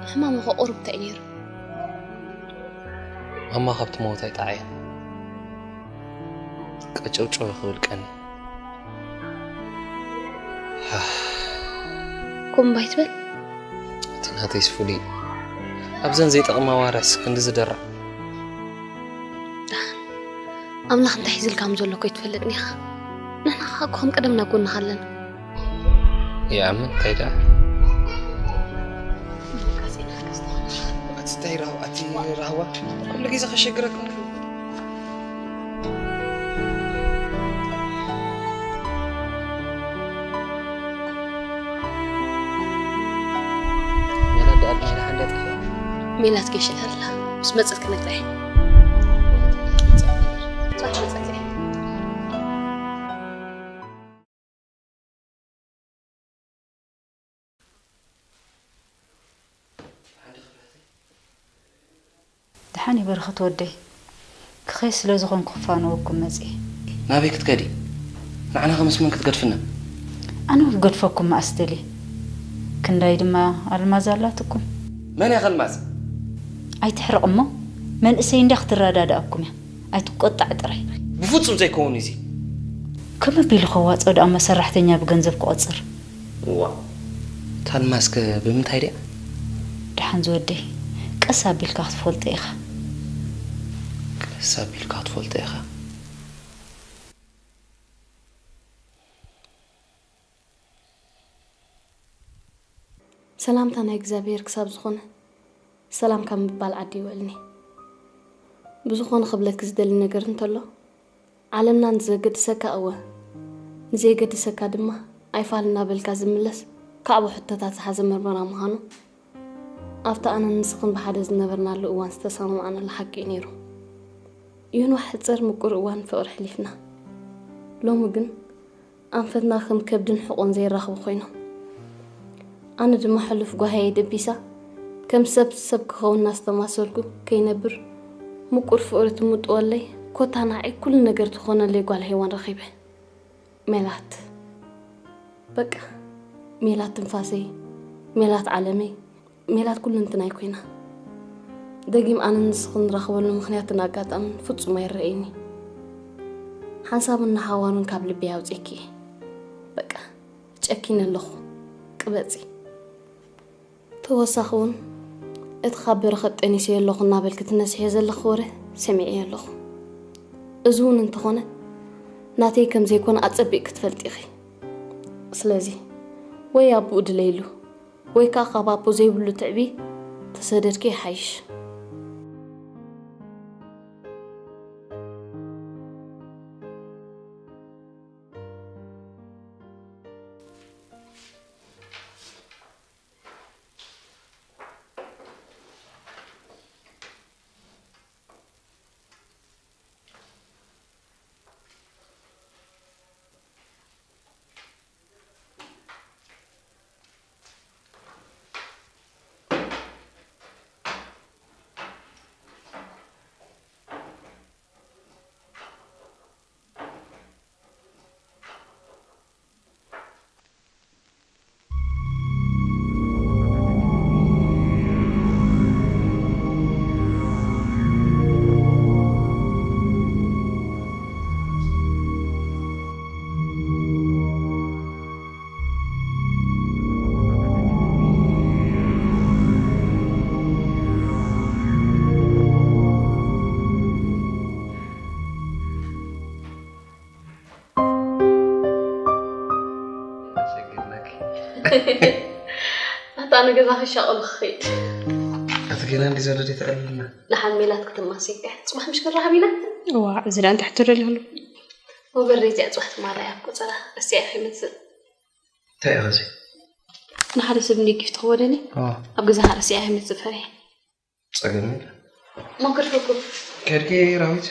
ሕማም እኮ ቁሩብ እንታይ ነይሩ? ማማ ካብቲ ሞት ኣይጠዓየን። ቀጨውጨው ክብል ቀኒ። ኮምባይ ትበል። እቲ ናተይስ ፍሉይ እዩ። ኣብዘን ዘይጠቕማ ዋርሕስ ክንዲ ዝደርዕ። ኣምላኽ እንታይ ሒዝልካ ከም ዘሎ እኮ ኣይትፈልጥን ኢኻ። ንሕና ኸኣ እኮ ከም ቀደምና ኣብ ጎንኻ ኣለና። ይኣምን እንታይ ደኣ? ኣቲ እንታይ ራህዋ፣ ኣቲ ራህዋ፣ ኩሉ ግዜ ከሸግረኩም። ሜላት ደኣ ድሓን ደኣ ጠፊኣ። ሜላት ገይሽ ኢላ ኣላ። ምስ መጸት ክነግራ እየ። ጽባሕ መጸት እየ። ደሓን እዩ በረኸት ወደይ። ክኸይድ ስለ ዝኾንኩ ክፋነወኩም መጺኤ። ናበይ ክትከዲ? ንዓና ከ ምስ መን ክትገድፍና? ኣነ ክገድፈኩም መኣስ ደልየ። ክንዳይ ድማ ኣልማዝ ኣላትኩም። መን እያ ከልማዝ? ኣይትሕረቕ እሞ፣ መንእሰይ እንድያ ክትረዳድኣኩም እያ። ኣይትቆጣዕ ጥራይ። ብፍጹም ዘይከውን እዚ። ከመይ ኣቢሉ ከዋጽኦ ደኣ እሞ ሰራሕተኛ ብገንዘብ ክቆጽር? እዋ፣ እታ ኣልማዝ ከ ብምንታይ ድያ? ደሓን ዝወደይ፣ ቀስ ኣቢልካ ክትፈልጦ ኢኻ። ቀስ ኣቢልካ ክትፈልጦ ኢኻ። ሰላምታ ናይ እግዚኣብሔር ክሳብ ዝኾነ፣ ሰላም ካብ ምባል ዓዲ ይውዕልኒ። ብዝኾነ ክብለኪ ዝደሊ ነገር እንተሎ፣ ዓለምና ንዘገድሰካ እወ፣ ንዘይገድሰካ ድማ ኣይፋል እናበልካ ዝምለስ፣ ካዕቦ ሕቶታት ዝሓዘ መርመራ ምዃኑ፣ ኣብቲ ኣነን ንስኽን ብሓደ ዝነበርናሉ እዋን ዝተሰማማዕናሉ ሓቂ እዩ ነይሩ። ይኹን ሕጽር ምቁር እዋን ፍቕሪ ሕሊፍና። ሎሚ ግን ኣንፈትና ከም ከብድን ሕቖን ዘይራኽቡ ኮይኖም። ኣነ ድማ ሕሉፍ ጓህየይ ደቢሳ፣ ከም ሰብ ሰብ ክኸውን እናስተማሰልኩ ከይነብር፣ ምቁር ፍቕሪ ትምጥወለይ፣ ኮታ ንዓይ ኩሉ ነገር ትኾነለይ ጓል ሄዋን ረኺበ። ሜላት። በቃ፣ ሜላት ትንፋሰይ፣ ሜላት ዓለመይ፣ ሜላት ኩሉ እንትናይ ኮይና። ደጊም ኣነን ንስኽን ንራኸበሉ ምኽንያትን ኣጋጣምን ፍጹም ኣይረኣይኒ። ሓንሳብን ንሓዋሩን ካብ ልበይ ኣውጺእኪ እየ። በቃ፣ ጨኪነ ኣለኹ። ቅበጺ። ተወሳኺ እውን፣ እቲ ካብ በረኸት ጠኒሰዮ ኣለኹ እናበልኪ ትነስሕዮ ዘለኺ ወረ ሰሚዐዮ ኣለኹ። እዚ እውን እንተኾነ፣ ናተይ ከም ዘይኮነ ኣጸቢቕኪ ትፈልጢ ኢኺ። ስለዚ፣ ወይ ኣቦኡ ድለይሉ፣ ወይ ከኣ ካብ ኣቦ ዘይብሉ ትዕቢ ተሰደድኪ ይሓይሽ። ኣታ ንገዛ ክሻቐሉ ክኸይድ። ኣቲ ገና እንዲ ዘሎ ደይ ተቐልልና። ንሓን ሜላት ክትማሲ። ጽባሕ ምሽ ክራኸብ ኢና። እዋ፣ እዚ ደኣ እንታይ ሕቶ ደሊኹሉ? ወበረይ እዚኣ ጽባሕ ትማላ እያ ቆጸራ። እስያ ኢኺ ምጽእ። እንታይ ኢኺ እዚ? ንሓደ ሰብ እንዲ ጊፍት ክወደኒ? ኣዎ። ኣብ ገዛ ሃረስያ ኢኺ ምጽእ ፈሪ። ጸገም የለ። ሞክር ፈኩ። ከድኪ ራዊት?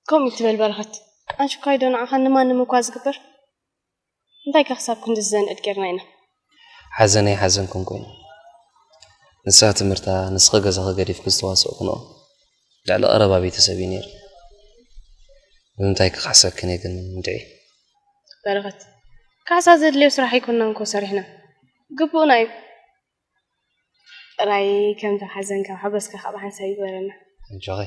ከምኡ ትበል በረኸት። ኣንሽኳይ ዶ ንዓኻ ንማንም እኳ ዝግበር? እንታይ ከ ክሳብ ክንድዚ ዘንዕድ ጌርና ኢና? ሓዘነይ ሓዘንኩም ኮይኑ። ንሳ ትምህርታ፣ ንስኺ ገዛኺ ገዲፍኪ ዝተዋሰእኩንኦ ልዕሊ ቀረባ ቤተሰብ እዩ ነይሩ። ብምንታይ ክኽሕሰክን እየ ግን እንድዒ። በረኸት፣ ካሕሳ ዘድልዮ ስራሕ ኣይኮንናን እኮ ሰሪሕና። ግቡእና እዩ። ጥራይ ከምቲ ሓዘንካ ሓጎስካ ካብ ሓንሳብ ይግበረና። ኣጆኺ።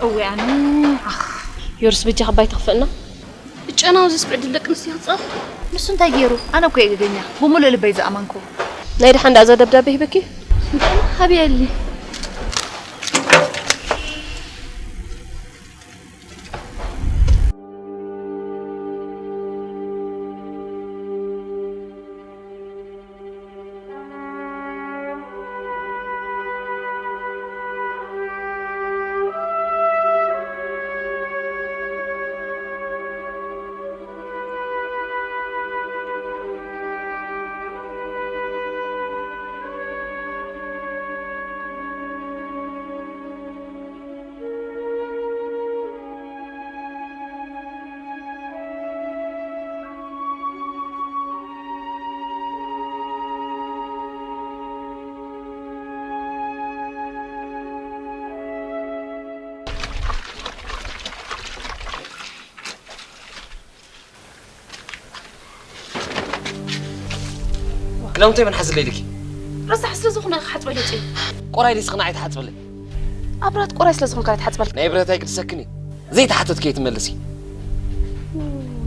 እወ ኣነ፣ ኣኽ። ዮርስ በጃኻ ባይታ ክፈእና። እጨናው ዘስብዕ ድለቅ ንስ ይኽጸፍ። ንሱ እንታይ ገይሩ? ኣነ እኮ እየ ገገኛ። ብምሉእ ልበይ ዝኣመንኩ። ናይ ደሓን ደኣ እዛ ደብዳቤ ሂበኪ? ሃብየሊ። ሎምንታይ መን ሓዝለይ ኢልኪ? ረሳሕ ስለ ዝኾነ ኢኻ ሓጽበለይ ጽዮን። ቆራይ ደስ ኽና ኣይትሓጽበለይ። ኣብ ብረት ቆራይ ስለ ዝኾንካ ኣይትሓጽበለይ። ናይ ብረት ኣይግድሰክን እዩ። ዘይተሓተትኪ ኣይትመልሲ።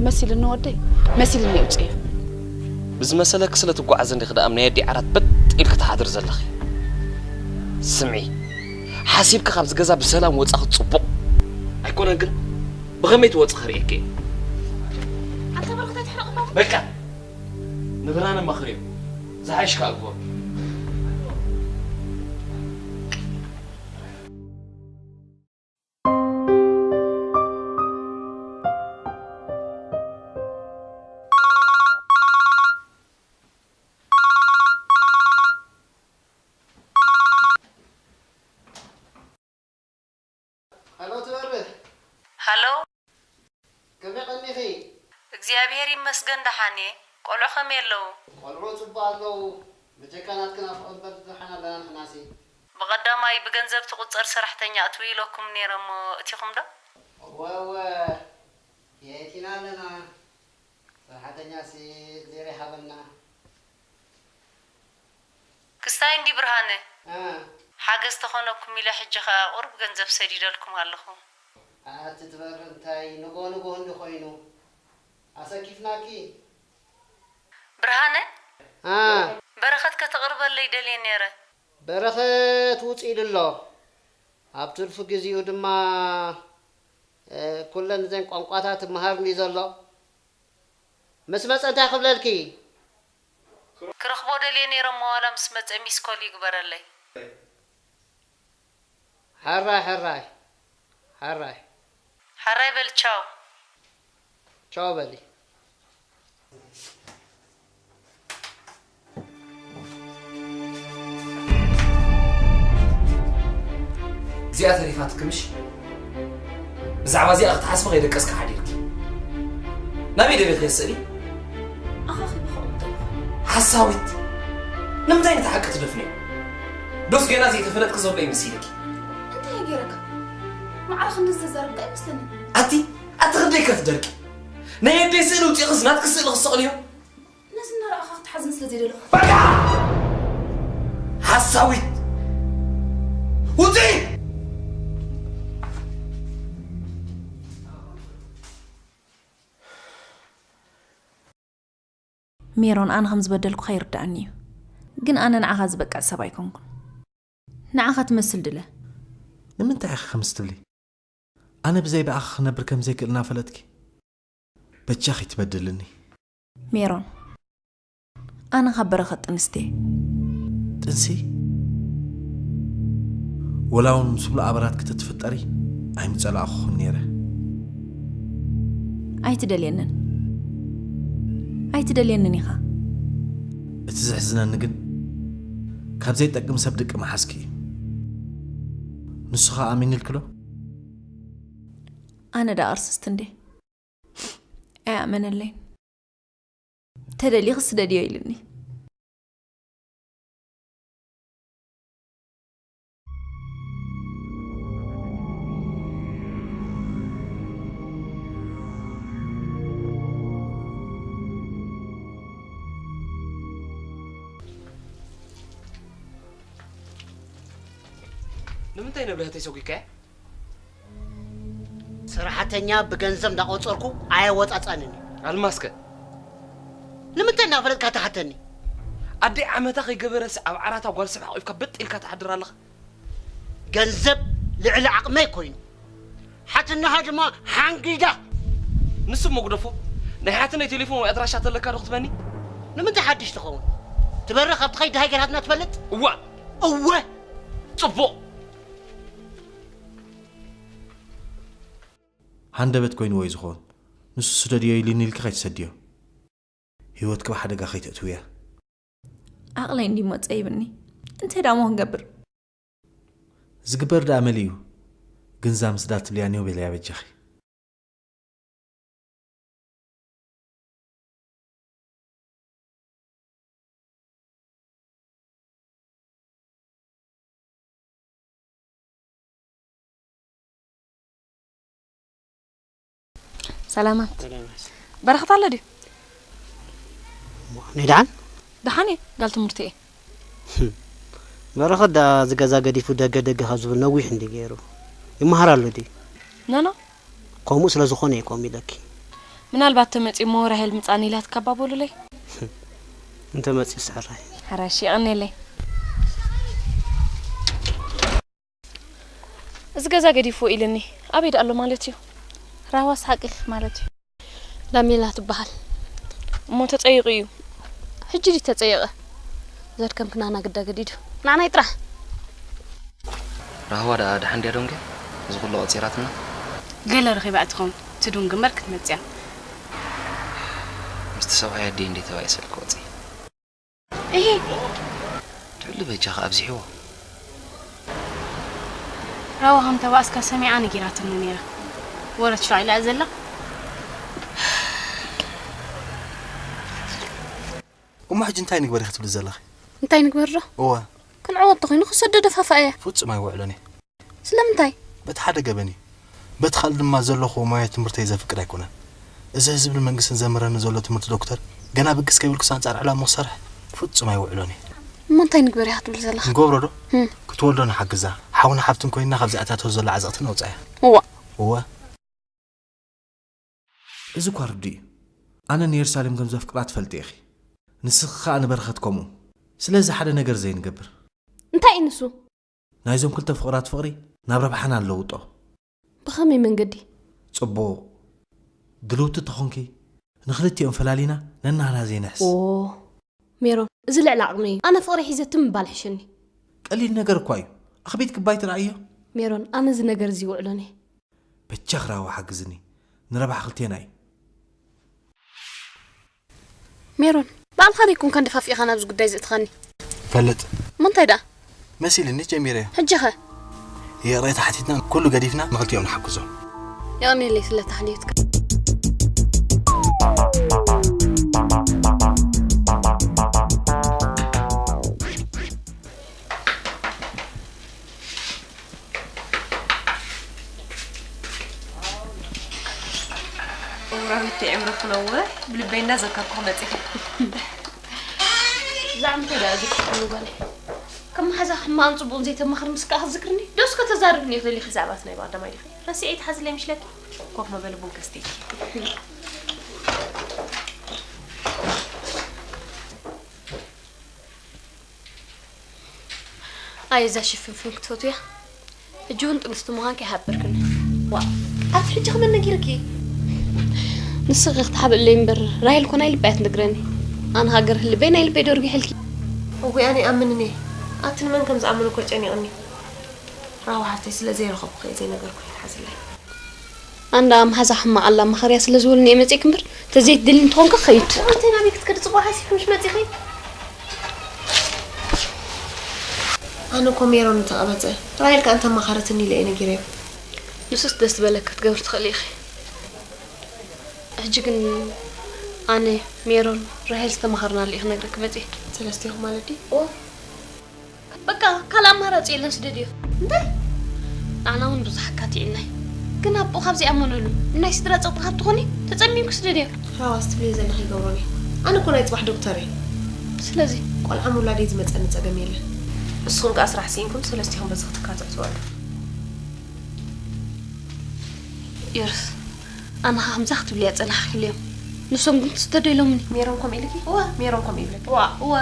መሲልኒ ወደይ፣ መሲልኒ የውጽዮ። ብዝመሰለኪ ስለ ትጓዓዚ እንዲኺ ደኣ ናይ ኣዲ ዓራት በጥ ኢልኪ ትሓድሪ ዘለኺ። ስምዒ፣ ሓሲብኪ ካብዚ ገዛ ብሰላም ወጻኺ ጽቡቕ። ኣይኮነን ግን ብኸመይ ትወጺ ክርእየኪ እየ። ኣንታ በረኸት ኣይትሕረቕ እሞ። በቃ፣ ንብርሃነ መኽርዮ። ዝሓይሽ ከኣ ግበሮ። ሃሎ ትበርህ። ሃሎ። ከመይ ቀኒኺ? እግዚኣብሔር ይመስገን ደሓን እየ። ቆልዑ ከመይ ኣለዉ? ቆልዑ ጽቡቕ ኣለዉ። ብጀካ ናትኪ ናፍቖት እምበር ደሓን ኣለና ንሕናሲ። ብቐዳማይ ብገንዘብ ትቑጸር ሰራሕተኛ እትዉ ኢለኩም ነይረ እሞ እቲኹም ዶ? እወ፣ እወ። የእቲና ኣለና። ሰራሕተኛሲ እግዜር ይሃበና። ክስታይ እንዲ ብርሃነ፣ እ። ሓገዝ ተኾነኩም ኢለ ሕጂ ኸኣ ቁሩብ ገንዘብ ሰዲደልኩም ኣለኹ። ኣቲ ትበሪ እንታይ ንጎ ንጎ እንዲ ኾይኑ ኣሰኪፍናኪ። ብርሃነ፣ እ። በረኸት ከተቕርበለይ ደልየ ነይረ። በረኸት ውጽእ ኢሉ ኣሎ። ኣብ ትርፊ ግዜኡ ድማ፣ እ፣ ኩለን እዘን ቋንቋታት ይመሃር እንድዩ ዘሎ። ምስ መጸ እንታይ ክብለልኪ? ክረኽቦ ደልየ ነይረ እሞ ዋላ ምስ መጸ ሚስ ኮል ይግበረለይ። ሕራይ፣ ሕራይ፣ ሕራይ። ሕራይ በል፣ ቻው። ቻው በሊ። እዚኣ ተሪፋትኪ ምሽ? ብዛዕባ እዚኣ ክትሓስቢ ከይደቀስኪ ሓዲርኪ። ናበይ ደሊኽዮ ስእሊ? ኣኻኺ ብኸምኡ ተልኮ። ሓሳዊት! ንምንታይ ነቲ ሓቂ ትደፍንዮ? ዶስ ገና ዘይተፈለጥኪ ዘሎ ይመሲልኪ? እንታይ እየ ገይረካ? ማዕረ ክንድዚ ዘዛርብካ ኣይመስለንን። ኣቲ፣ ኣቲ ክንደይ ከትደርቂ? ናይ ኣደይ ስእሊ ውፂእኽስ ናትኪ ስእሊ ክሰቕልዮ? ነዚ እናረኣኻ ክትሓዝን ስለ ዘይደለኹ። በቃ! ሓሳዊት! ውፂ! ሜሮን፣ ኣነ ከም ዝበደልኩኻ ይርድኣኒ እዩ። ግን ኣነ ንዓኻ ዝበቅዕ ሰብ ኣይኮንኩን። ንዓኻ ትመስል ድለ። ንምንታይ ኢኺ ከምዚ ትብሊ? ኣነ ብዘይ ብኣኺ ክነብር ከም ዘይክእል እናፈለጥኪ፣ በጃኺ ትበድልኒ። ሜሮን፣ ኣነ ካብ በረኸት ጥንስቲ እየ። ጥንሲ? ወላ እውን ምስ ብሉእ ኣበራት ክትትፍጠሪ ኣይምጸላእኹኹን ነይረ። ኣይትደልየንን። ኣይትደልየንን ኢኻ። እቲ ዘሕዝነኒ ግን፣ ካብ ዘይጠቅም ሰብ ድቂ ምሓዝኪ እዩ። ንሱ ኸኣ ኣሚንልኪ ዶ? ኣነ ደኣ ቅርስስቲ እንዴ? ኣይኣመነለይን። ተደሊኺ ስደድዮ ኢሉኒ። ንምንታይ ንብረተይ ሰጒግካያ? ሰራሕተኛ ብገንዘብ እንዳቆጸርኩ ኣየወጻጸንን እዩ። ኣልማስከ? ንምንታይ እናፈለጥካ ትሓተኒ? ኣደይ ዓመታ ከይገበረስ ኣብ ዓራታ ጓል ሰብ ሓቂፍካ በጥ ኢልካ ትሓድር ኣለኻ? ገንዘብ ልዕሊ ዓቕመይ ኮይኑ፣ ሓትነኻ ድማ ሓንጊዳ። ንሱ እሞ ግደፎ። ናይ ሓትነይ ቴሌፎን ወይ ኣድራሻ ተለካ ዶ ክትበኒ? ንምንታይ ሓድሽ ትኸውን? ትበርህ ካብ ትኸይድ ደሃይ ገይራትና ትፈልጥ? እዋ። እወ። ጽቡቕ። ሃንደበት ኮይንዎ እዩ ዝኸውን። ንሱ ስደድዮ ኢሉኒ ኢልኪ ከይትሰድዮ። ህይወትኪ ብሓደጋ ከይተእትውያ። ዓቕለይ እንድዩ ሞጸ ይብኒ። እንታይ ደኣ እሞ ክንገብር? ዝግበር ደኣ መሊኡ። ግን እዛ ምስዳ ትብልያ ኔው በልያ በጃኺ። ሰላማት። ሰላማት። በረኸት ኣሎ ድዩ? ንዳን? ደሓን እየ፣ ጋል ትምህርቲ እየ። በረኸት ደኣ እዚ ገዛ ገዲፉ ደገ ደገ ካብ ዝብል ነዊሕ እንዲ ገይሩ። ይመሃር ኣሎ ድዩ? ኖ፣ ኖ። ከምኡ ስለ ዝኾነ እየ ከምኡ ኢለኪ። ምናልባት ተመጺኡ እሞ ራሄል ምጻኒ ኢላትካ እባ በሉለይ። እንተ መጺኡ ስዕራይ። ሕራይ፣ እሺ፣ የቐንየለይ። እዚ ገዛ ገዲፍዎ ኢልኒ ኣበይ ደኣ ኣሎ ማለት እዩ? ራህዋ ስሓቂ ማለት እዩ። ዳሜላ ትበሃል። እሞ ተጸይቑ እዩ። ሕጂ ድዩ ተጸየቐ? ዘድከምክናና ግዳ ገዲዱ። ንዓናይ ጥራሕ። ራህዋ ደኣ ደሓን ድያ ዶንገ? እዚ ኩሉ ቀጺራትና? ገለ ረኺባ እያ ትኸውን። ትዱን ግንበር ክትመጽእ እያ። ምስቲ ሰብኣይ ኣደይ እንዴ ተባኢሰ ክወጽእ። እሂ። ትብሊ በጃኻ ኣብዚሕዎ። ራዋ ከም ተባእስካ ሰሚዓ ነጊራትኒ ነይራ። ወረ ትሻዕ ኢላ እያ ዘላ። እሞ ሕጂ እንታይ ንግበር ኢኺ ትብሊ ዘለኺ? እንታይ ንግበር ዶ? እወ። ክንዕወት ተኾይኑ ክሰዶ ደፋፋ እያ። ፍጹም ኣይውዕሎን እየ። ስለምንታይ? በቲ ሓደ ገበን እዩ። በቲ ካልእ ድማ ዘለኹዎ ሞያ ትምህርተይ ዘፍቅድ ኣይኮነን። እዚ ህዝብን መንግስትን ዘምህረኒ ዘሎ ትምህርቲ ዶክተር፣ ገና ብግስ ከይበልኩስ ኣንጻር ዕላምኡ ክሰርሕ ፍጹም ኣይውዕሎን እየ። እሞ እንታይ ንግበር ኢኻ ትብል ዘለኻ? ንገብሮ ዶ? ህም። ክትወልዶ ንሓግዛ፣ ሓውን ሓብትን ኮይንና ካብዚ ኣታተው ዘሎ ዓዘቕቲ ነውጽኣያ። እዋ። እወ። እዚ እኳ ርዱእ እዩ። ኣነ ንየሩሳሌም ከም ዘፍቅራ ትፈልጢ ኢኺ። ንስኺ ኸኣ ንበረኸት ከምኡ። ስለዚ ሓደ ነገር ዘይንገብር። እንታይ እዩ ንሱ? ናይዞም ክልተ ፍቑራት ፍቕሪ ናብ ረብሓና ኣለውጦ። ብኸመይ መንገዲ? ጽቡቕ። ድልውቲ ተኾንኪ፣ ንኽልቲኦም ፈላሊና ነናህና ዘይንሕስ። ኦ፣ ሜሮን፣ እዚ ልዕሊ ዓቕመይ እዩ። ኣነ ፍቕሪ ሒዘ ትም ምባል ይሕሸኒ። ቀሊል ነገር እኳ እዩ። ኣኽቢድ ክባይ ትረኣዮ? ሜሮን፣ ኣነ እዚ ነገር እዚ ይውዕሎን እየ። በጃኺ ራህዋ ሓግዝኒ። ንረብሓ ክልቴና እዩ። ሜሮን፣ ባዕልኻ ደይኮንካ እንድፋፊእኻ ናብዚ ጉዳይ ዘእትኻኒ? ፈልጥ። እሞ እንታይ ደኣ? መሲልኒ ጀሚረዮ። ሕጂ ኸ? ይቕሬታ ሓቲትና ኩሉ ገዲፍና ንኽልቲኦም ንሓግዞም። የቐንየለይ ስለ እታ ሓልዮትካ። ወራዊት የዕምሮ ክነውሕ ብልበይ እናዘከርኩ ክመጽእ ኢኺ። ብዛዕባ እንታይ ደኣ ዝክርኒ ጓለይ? ከም መሓዛ ሕማቕን ጽቡቕን ዘይተማኽሪ ምስ ከኣ ክትዝክርኒ? ዶስ ከተዛርብኒ ኢኺ ደሊኺ? ብዛዕባ እቲ ናይ ብቐዳማይ ዲኺ? ረሲዐ ይትሓዝለይ ምሽለኪ? ኮፍ መበሊ ቡን ከስትየኪ። ኣየ እዛ ሽፍንፍን ክትፈትውያ? ሕጂ እውን ጥንስቲ ምዃንኪ ኣይሓበርክን። ዋእ፣ ኣብቲ ሕጂ ከመን ነጊርኪ? ንስኺ ክትሓብእለይ እምበር፣ ራሄል እኮ ናይ ልባ እያ ትነግረኒ። ኣነ ሃገር ህልበይ ናይ ልበይ ዶ ርጊሐልኪ? እወ፣ ኣነ ይኣምንን እየ። ኣቲ ንመን ከም ዝኣምን እኮ ጨኒቕኒ። ራህዋ ሓፍተይ፣ ስለ ዘይረኸብኩኺ እየ ዘይነገርኩኺ፣ ይትሓዝለይ። ኣንዳ መሓዛ ሕማቕ ኣላ መኸርያ ስለ ዝበሉኒ እየ መጺእኪ እምበር፣ ተዘይትደልይኒ እንተኾንኪ ክኸይድ። እንታይ ናበይ ክትከዲ ጽቡቕ ሓሲብኪ ምሽ መጺኺ? ኣነ እኮ ሜሮን እንተቐበጸ፣ ራሄል ከኣ እንተማኸረትኒ ኢለ እየ ነጊረዮ። ንሱስ ደስ ዝበለኪ ክትገብሪ ትኽእሊ ኢኺ። ሕጂ ግን ኣነ፣ ሜሮን፣ ራሄል ዝተማኸርናሉ እየ ክነግረኪ መጺኤ። ሰለስቲኹም ማለት ድዩ? ኦ። በቃ፣ ካልእ ኣማራጺ የለን፣ ስደድዮ። እንታይ? ንዓና እውን ብዙሕ ኣካቲዕናይ። ግን ኣቦኡ ካብ ዘይኣመነሉ፣ ናይ ስድራ ጸቕጢ ካብ ትኾኒ፣ ተጸሚምኪ ስደድዮ። ራዋ፣ እዚ ትብልዮ ዘለኺ ይገብሮ እየ። ኣነ እኮ ናይ ጽባሕ ዶክተር እየ። ስለዚ? ቆልዓ ምውላደይ ዝመጸኒ ጸገም የለን። ንስኹም ከኣ ስራሕ ስኢንኩም ሰለስቲኹም በዚ ክትካትዑ ትውዕሉ። የርስ፣ ኣነ ኸኣ ከምዛ ክትብልያ ጸናሕክልዮም። ንሶም ግን ትስደዶ ኢሎምኒ። ሜሮን ከምኡ ኢልኪ? እወ። ሜሮን ከምኡ ይብለኪ? እዋ፣ እወ።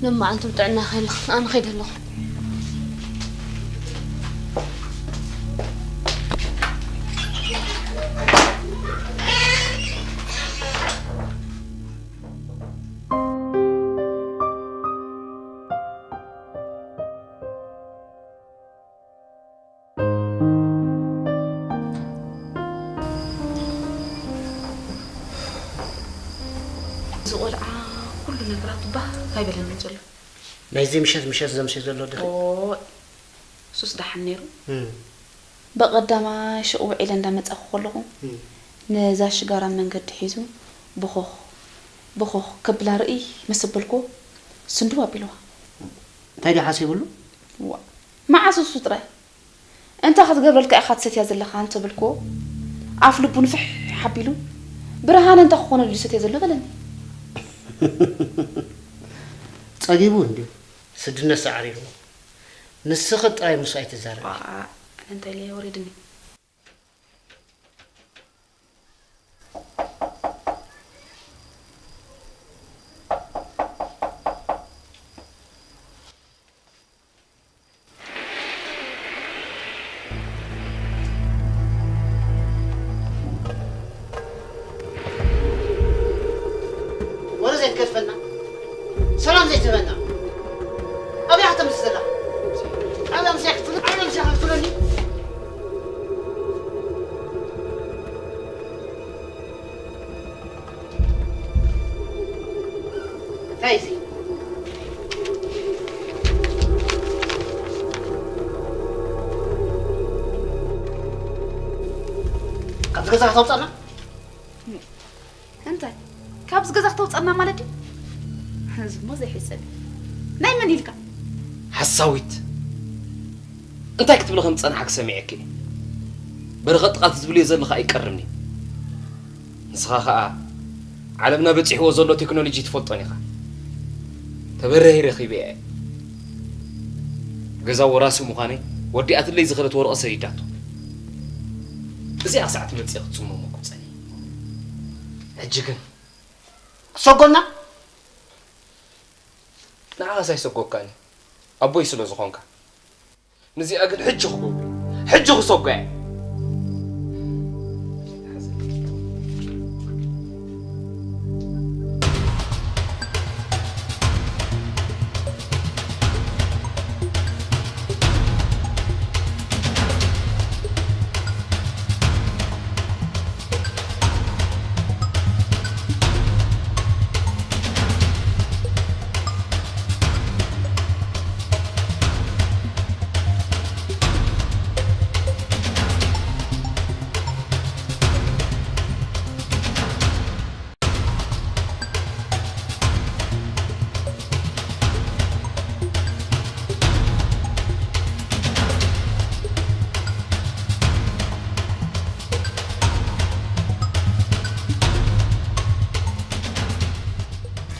ነመዓልቶም ጥዕና ከይልኽ፣ ኣነ ኸይደ ኣለኹ። እዚ ቆልዓ ኩሉ ነገራቱ ባህ ኣይበለንን ዘሎ። ናይዚ ምሸት ምሸት ዘምስዮ ዘሎ ድኺ? ኦ፣ ሱስ ደሓን ነይሩ። እም። በቐዳማይ ሽቕ ውዒለ እንዳመጻኹ ከለኹ፣ እም። ነዛ ሽጋራ መንገዲ ሒዙ፣ ብኾኽ፣ ብኾኽ ከብላ ርእይ ምስ በልኩ፣ ስንድው ኣቢልዋ። እንታይ ድዩ ሓሲብሉ? ዋ፣ መዓስ እሱ ጥራይ? እንታይ ክትገብረልካ ኢኻ ትሰትያ ዘለኻ እንተበልክዎ፣ ኣፍ ልቡ ንፍሕ ሓቢሉ፣ ብርሃነ እንታይ ክኾነሉ እዩ ዝሰትዮ ዘሎ በለኒ። ጸጊቡ እንድዩ። ስድነት ሰዓሪርዎ። ንስኺ ጥራይ ምስኡ ኣይትዛረቢ። ዋእ፣ ኣነ እንታይ ኢለ ወሪድኒ? ወረ ዘይትገድፈና፣ ሰላም ዘይትህበና። ኣብያ ከተምስ ዘላ። ኣብያ ምሳይ ክትፍሉ፣ ኣብያ ምሳይ ክትፍሉኒ። እንታይ እዚ? ካብዚ ገዛ ከተውፅኣና? እንታይ? ካብዚ ገዛ ከተውፅኣና ማለት ድዩ? እዚ እሞ ዘይሕሰብ እዩ። ናይ መን ኢልካ? ሓሳዊት! እንታይ ክትብሊ ከም ዝጸናሕኪ ሰሚዐኪ እየ። በረኸት ጥቓት ዝብልዮ ዘለኻ ኣይቀርብን እዩ። ንስኻ ኸኣ ዓለምና በጺሕዎ ዘሎ ቴክኖሎጂ ትፈልጦን ኢኻ። ተበረሂ ረኺበያ እየ። ገዛ ወራሲ ምዃነይ ወዲኣትለይ ዝኸደት ወረቐት ሰዲዳቶ። እዚኣ ክሳዕ ትመጽእ ክትጽመመኩም ጸኒሐ። ሕጂ ግን ትሰጎና? ንዓኻስ ኣይሰጎግካን እዩ፣ ኣቦይ ስለ ዝኾንካ። ንዚኣ ግን ሕጂ ክገብሮ፣ ሕጂ ክሰጓ እየ።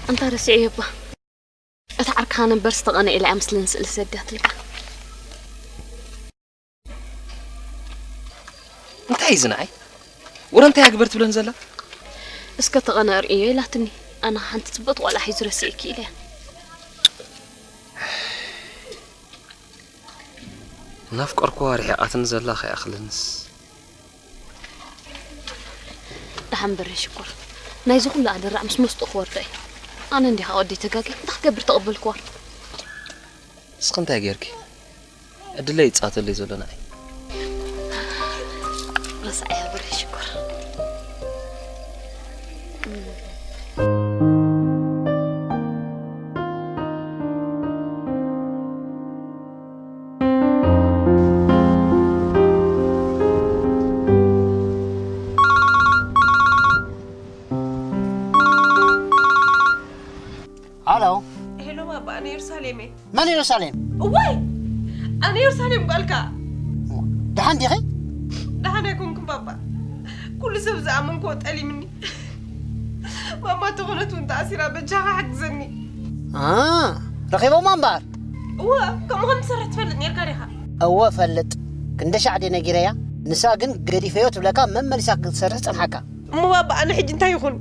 ኣንታ ረሲዐዮ እባ። እታ ዓርክኻ ነበር ዝተቐነ ኢላ እያ ምስለን ስእሊ ሰዳትልካ። እንታይ እዩ እዚ ንዓይ? ወረ እንታይ እያ ግበር ትብለን ዘላ? እስከ ተቐነ እርእዮ ኢላትኒ። ኣነ ሓንቲ ጽብቕቲ ቆልዓ ሒዙ ረሲእኪ ኢለ። ናፍቆርኩዋ ርሒቓትኒ ዘላ ከይኣኽለንስ። ደሓን በሬ ሽኮር። ናይዚ ኩሉ ኣደራዕ ምስ መስጡ ክወርዶ እዩ። ኣነ እንዲኻ ወደይ ተጋግየ እንታይ ክገብር ተቐበልክዋ? እስኺ እንታይ ጌርኪ? ዕድለይ ይጻተለይ ዘሎ ንዓይ። ረሳዕያ በሬ ሽኮር። ሃሎ። ሄሎ ባባ፣ ኣነ ኢየሩሳሌም እየ። መን ኢየሩሳሌም? እዋይ! ኣነ ኢየሩሳሌም ጓልካ። ደሓን ዲኺ? ደሓን ኣይኮንኩን ባባ። ኩሉ ሰብ ዝኣመንክዎ ጠሊምኒ። ማማ ተኾነት እውን ተኣሲራ፣ በጃኻ ሓግዘኒ። አ፣ ረኺቦማ እምበኣር? እወ፣ ከምኡ ከም ትሰርሕ ትፈልጥ ኔርካ ዲኻ? እወ እፈልጥ። ክንደይ ሻዕ ድየ ነጊረያ? ንሳ ግን ገዲፈዮ ትብለካ፣ መመሊሳ ክትሰርሕ ትጸንሓካ። እሞ ባባ፣ ኣነ ሕጂ እንታይ ይኹን?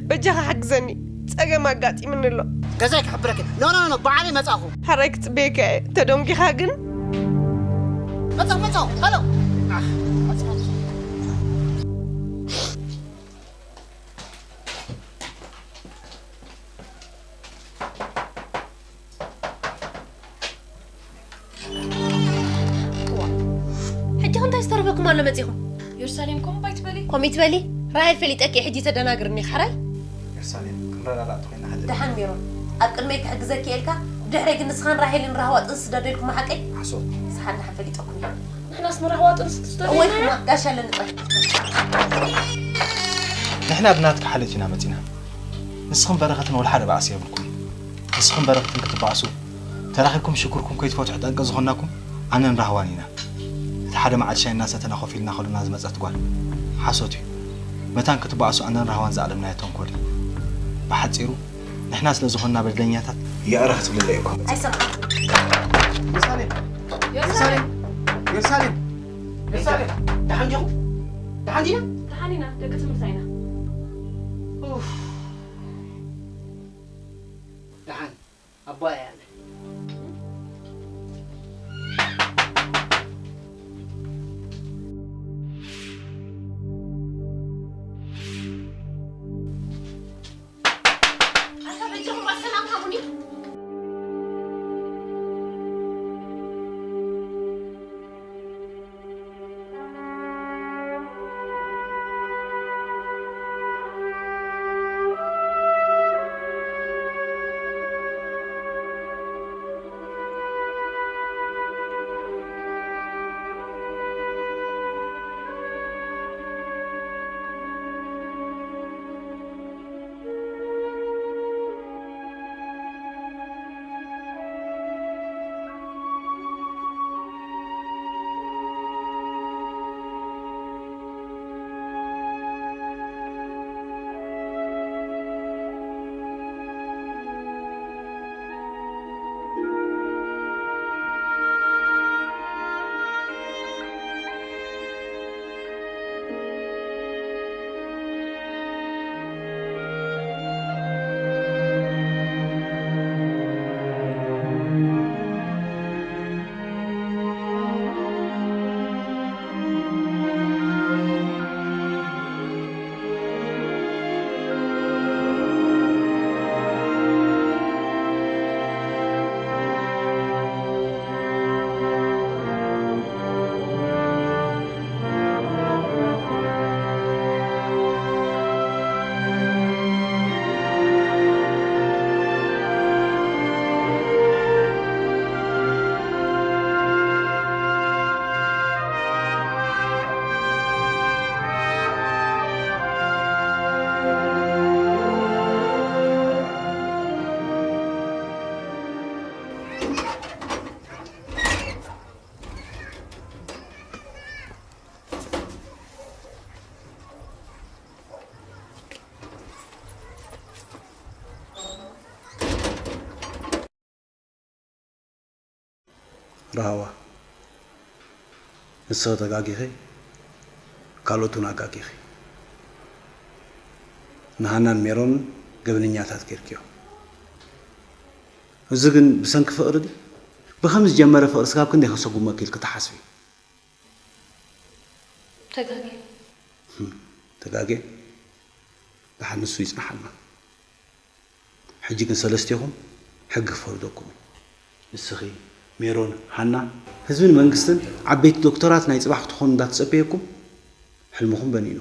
በጃኻ ሓግዘኒ፣ ጸገም ኣጋጢምኒ ኣሎ። ገዛይ ክሕብረኪ። ኖ፣ ኖ፣ ኖ፣ ባዕለይ መጻኹ። ሕራይ ክጽበየካ እየ፣ ተደንጊኻ ግን። መጻኹ፣ መጻኹ፣ ሃሎ። ሕጂ እንታይ ዝተረፈኩም ኣሎ መጺኹም? ኢየሩሳሌም ከምኡ ባይትበሊ። ከምኡ ይትበሊ? ራሄል ፈሊጠኪ ሕጂ ተደናግርኒ ሓራይ? ኢየሩሳሌም ክንረዳዳእ ተኾይና ሃለ። ደሓን ሜሮን፣ ኣብ ቅድመይ ክሕግዘኪ ኢልካ፣ ድሕረይ ግን ንስኻን ራሄልን ራህዋ ጥንሲ ስደደልኩም ሓቀይ? ሓሶት። ሰሓን ደሓን ፈሊጠኩም። ንሕናስ ንራህዋ ጥንሲ ትስደደልና እወ፣ እያ? ጋሻ ኣለኒ ጥራይ። ንሕና ብናትኪ ሓልዮት ኢና መጺና። ንስኽን በረኸትን ወላ ሓደ ባእሲ የብልኩም። ንስኽን በረኸትን ክትባእሱ፣ ተራኺብኩም ሽግርኩም ከይትፈትሑ ጠንቂ ዝኾንናኩም ኣነን ራህዋን ኢና። እቲ ሓደ መዓልቲ ሻሂ እናሰተና ኮፍ ኢልና ከሎና ዝመጸት ጓል ሓሶት እዩ። መታን ክትባእሱ ኣነን ራህዋን ዝኣለምናዮ ተንኮል እዩ። ብሓጺሩ፣ ንሕና ስለ ዝኾንና በደለኛታት፣ ይቕረ ክትብልለይ እኮ። ኣይሰምዓን። የሩሳሌም! የሩሳሌም! የሩሳሌም! የሩሳሌም! ደሓን ዲኹም? ደሓን ዲና? ደሓን ኢና፣ ደቂ ትምህርታ ኢና። ኡፍ። ደሓን፣ ኣቦ እየ ኣነ። ኣታ በጃኹም ኣሰላም ሃቡኒ። ራህዋ፣ ንስኺ ተጋጊኺ፣ ካልኦት እውን ኣጋጊኺ። ንሃናን ሜሮን ገበነኛታት ጌርክዮ። እዚ ግን ብሰንኪ ፍቕሪ ድዩ? ብኸም ዝጀመረ ፍቕሪ ስጋብ ክንደይ ከሰጉመኪ ኢልኪ ትሓስቢ? ተጋግየ። ተጋግየ? ደሓን ንሱ ይጽናሓልና። ሕጂ ግን ሰለስቴኹም ሕጊ ክፈርደኩም እዩ። ንስኺ፣ ሜሮን፣ ሃና፣ ህዝብን መንግስትን ዓበይቲ ዶክተራት ናይ ጽባሕ ክትኾኑ እንዳተጸበየኩም ሕልምኹም በኒኑ።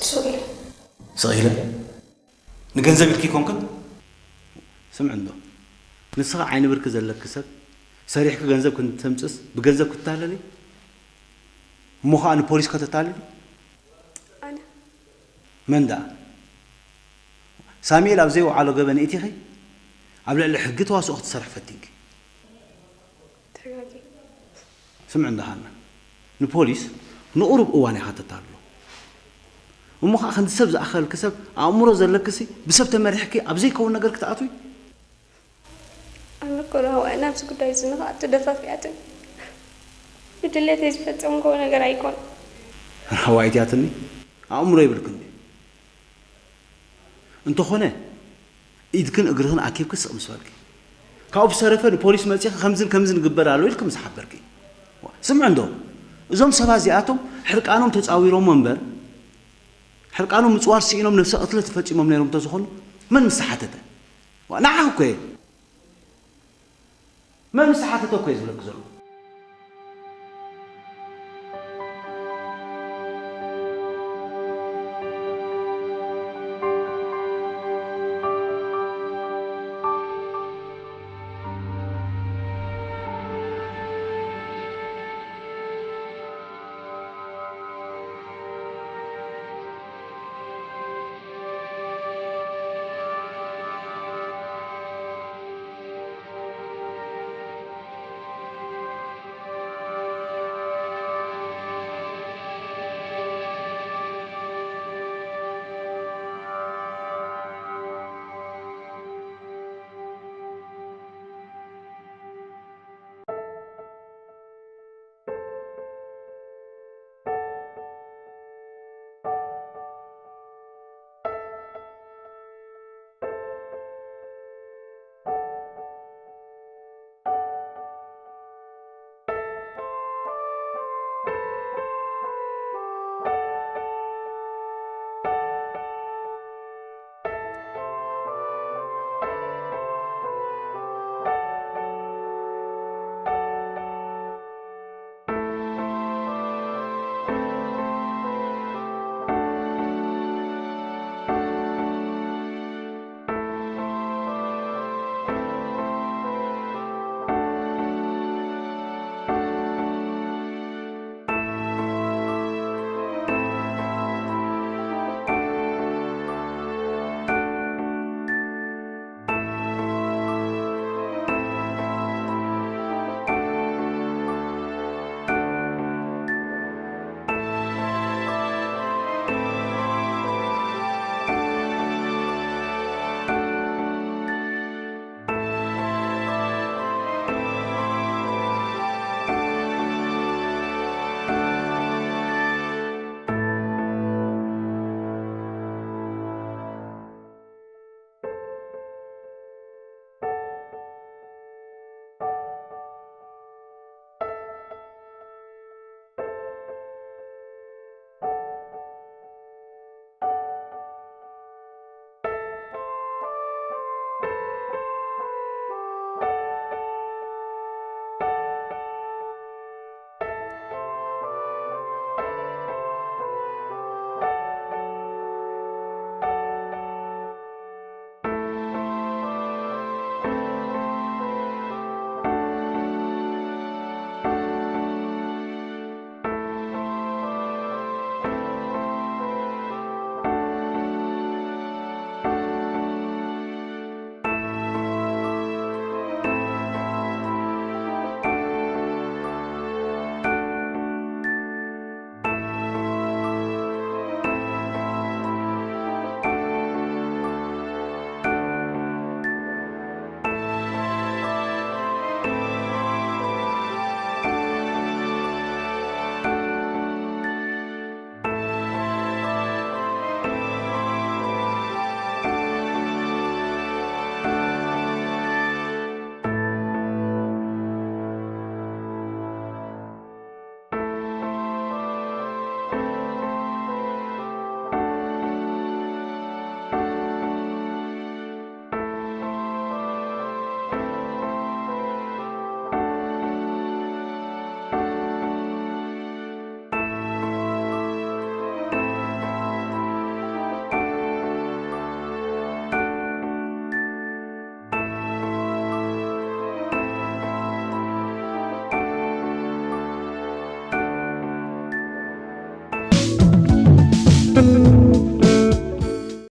ሱቕ ኢለ። ስቕ ኢለ? ንገንዘብ ኢልኪ ይኮንክን? ስምዒ እንዶ፣ ንስኺ ዓይኒ ብርኪ ዘለኪ ሰብ፣ ሰሪሕኪ ገንዘብ ክንተምጽስ ብገንዘብ ክትታለሊ? እሞ ኸኣ ንፖሊስ ከተታልሊ? ኣነ መን ደኣ? ሳሙኤል ኣብ ዘይወዓሎ ገበን እቲኺ ኣብ ልዕሊ ሕጊ ተዋስኦ ክትሰርሒ ፈቲንኪ። ተጋግየ። ስምዒ እንዶ ሃና፣ ንፖሊስ ንቑሩብ እዋን ኢኻ ተታልሎ። እሞ ኸኣ ክንዲ ሰብ ዝኣኸልኪ ሰብ ኣእምሮ ዘለኪሲ ብሰብ ተመሪሕኪ ኣብ ዘይከውን ነገር ክትኣትዊ? ኣነ እኮ ራህዋ እየ ናብዚ ጉዳይ እዚ ንኽኣቱ ደፋፊኣትኒ። ብድሌተይ ዝፈጸምክዎ ነገር ኣይኮነን። ራህዋ ኢትያትኒ፣ ኣእምሮ ይብልክን ድዩ? እንተኾነ ኢድክን እግርኽን ኣኪብኪ ስቕ ምስ በልኪ። ካብኡ ብዝተረፈ ንፖሊስ መጺኺ ከምዝን ከምዝን ይግበር ኣሎ ኢልኪ ምስ ሓበርኪ። ስምዒ እንዶ፣ እዞም ሰባት እዚኣቶም ሕርቃኖም ተጻዊሮሞ እምበር ሕርቃኖም ምጽዋር ስኢኖም ነብሰ ቅትለት ፈጺሞም ነይሮም እንተዝኾኑ መን ምስ ተሓተተ? ዋ፣ ንዓኺ እኮ እየ። መን ምስ ተሓተተ እኮ እየ ዝብለኪ ዘለኹ።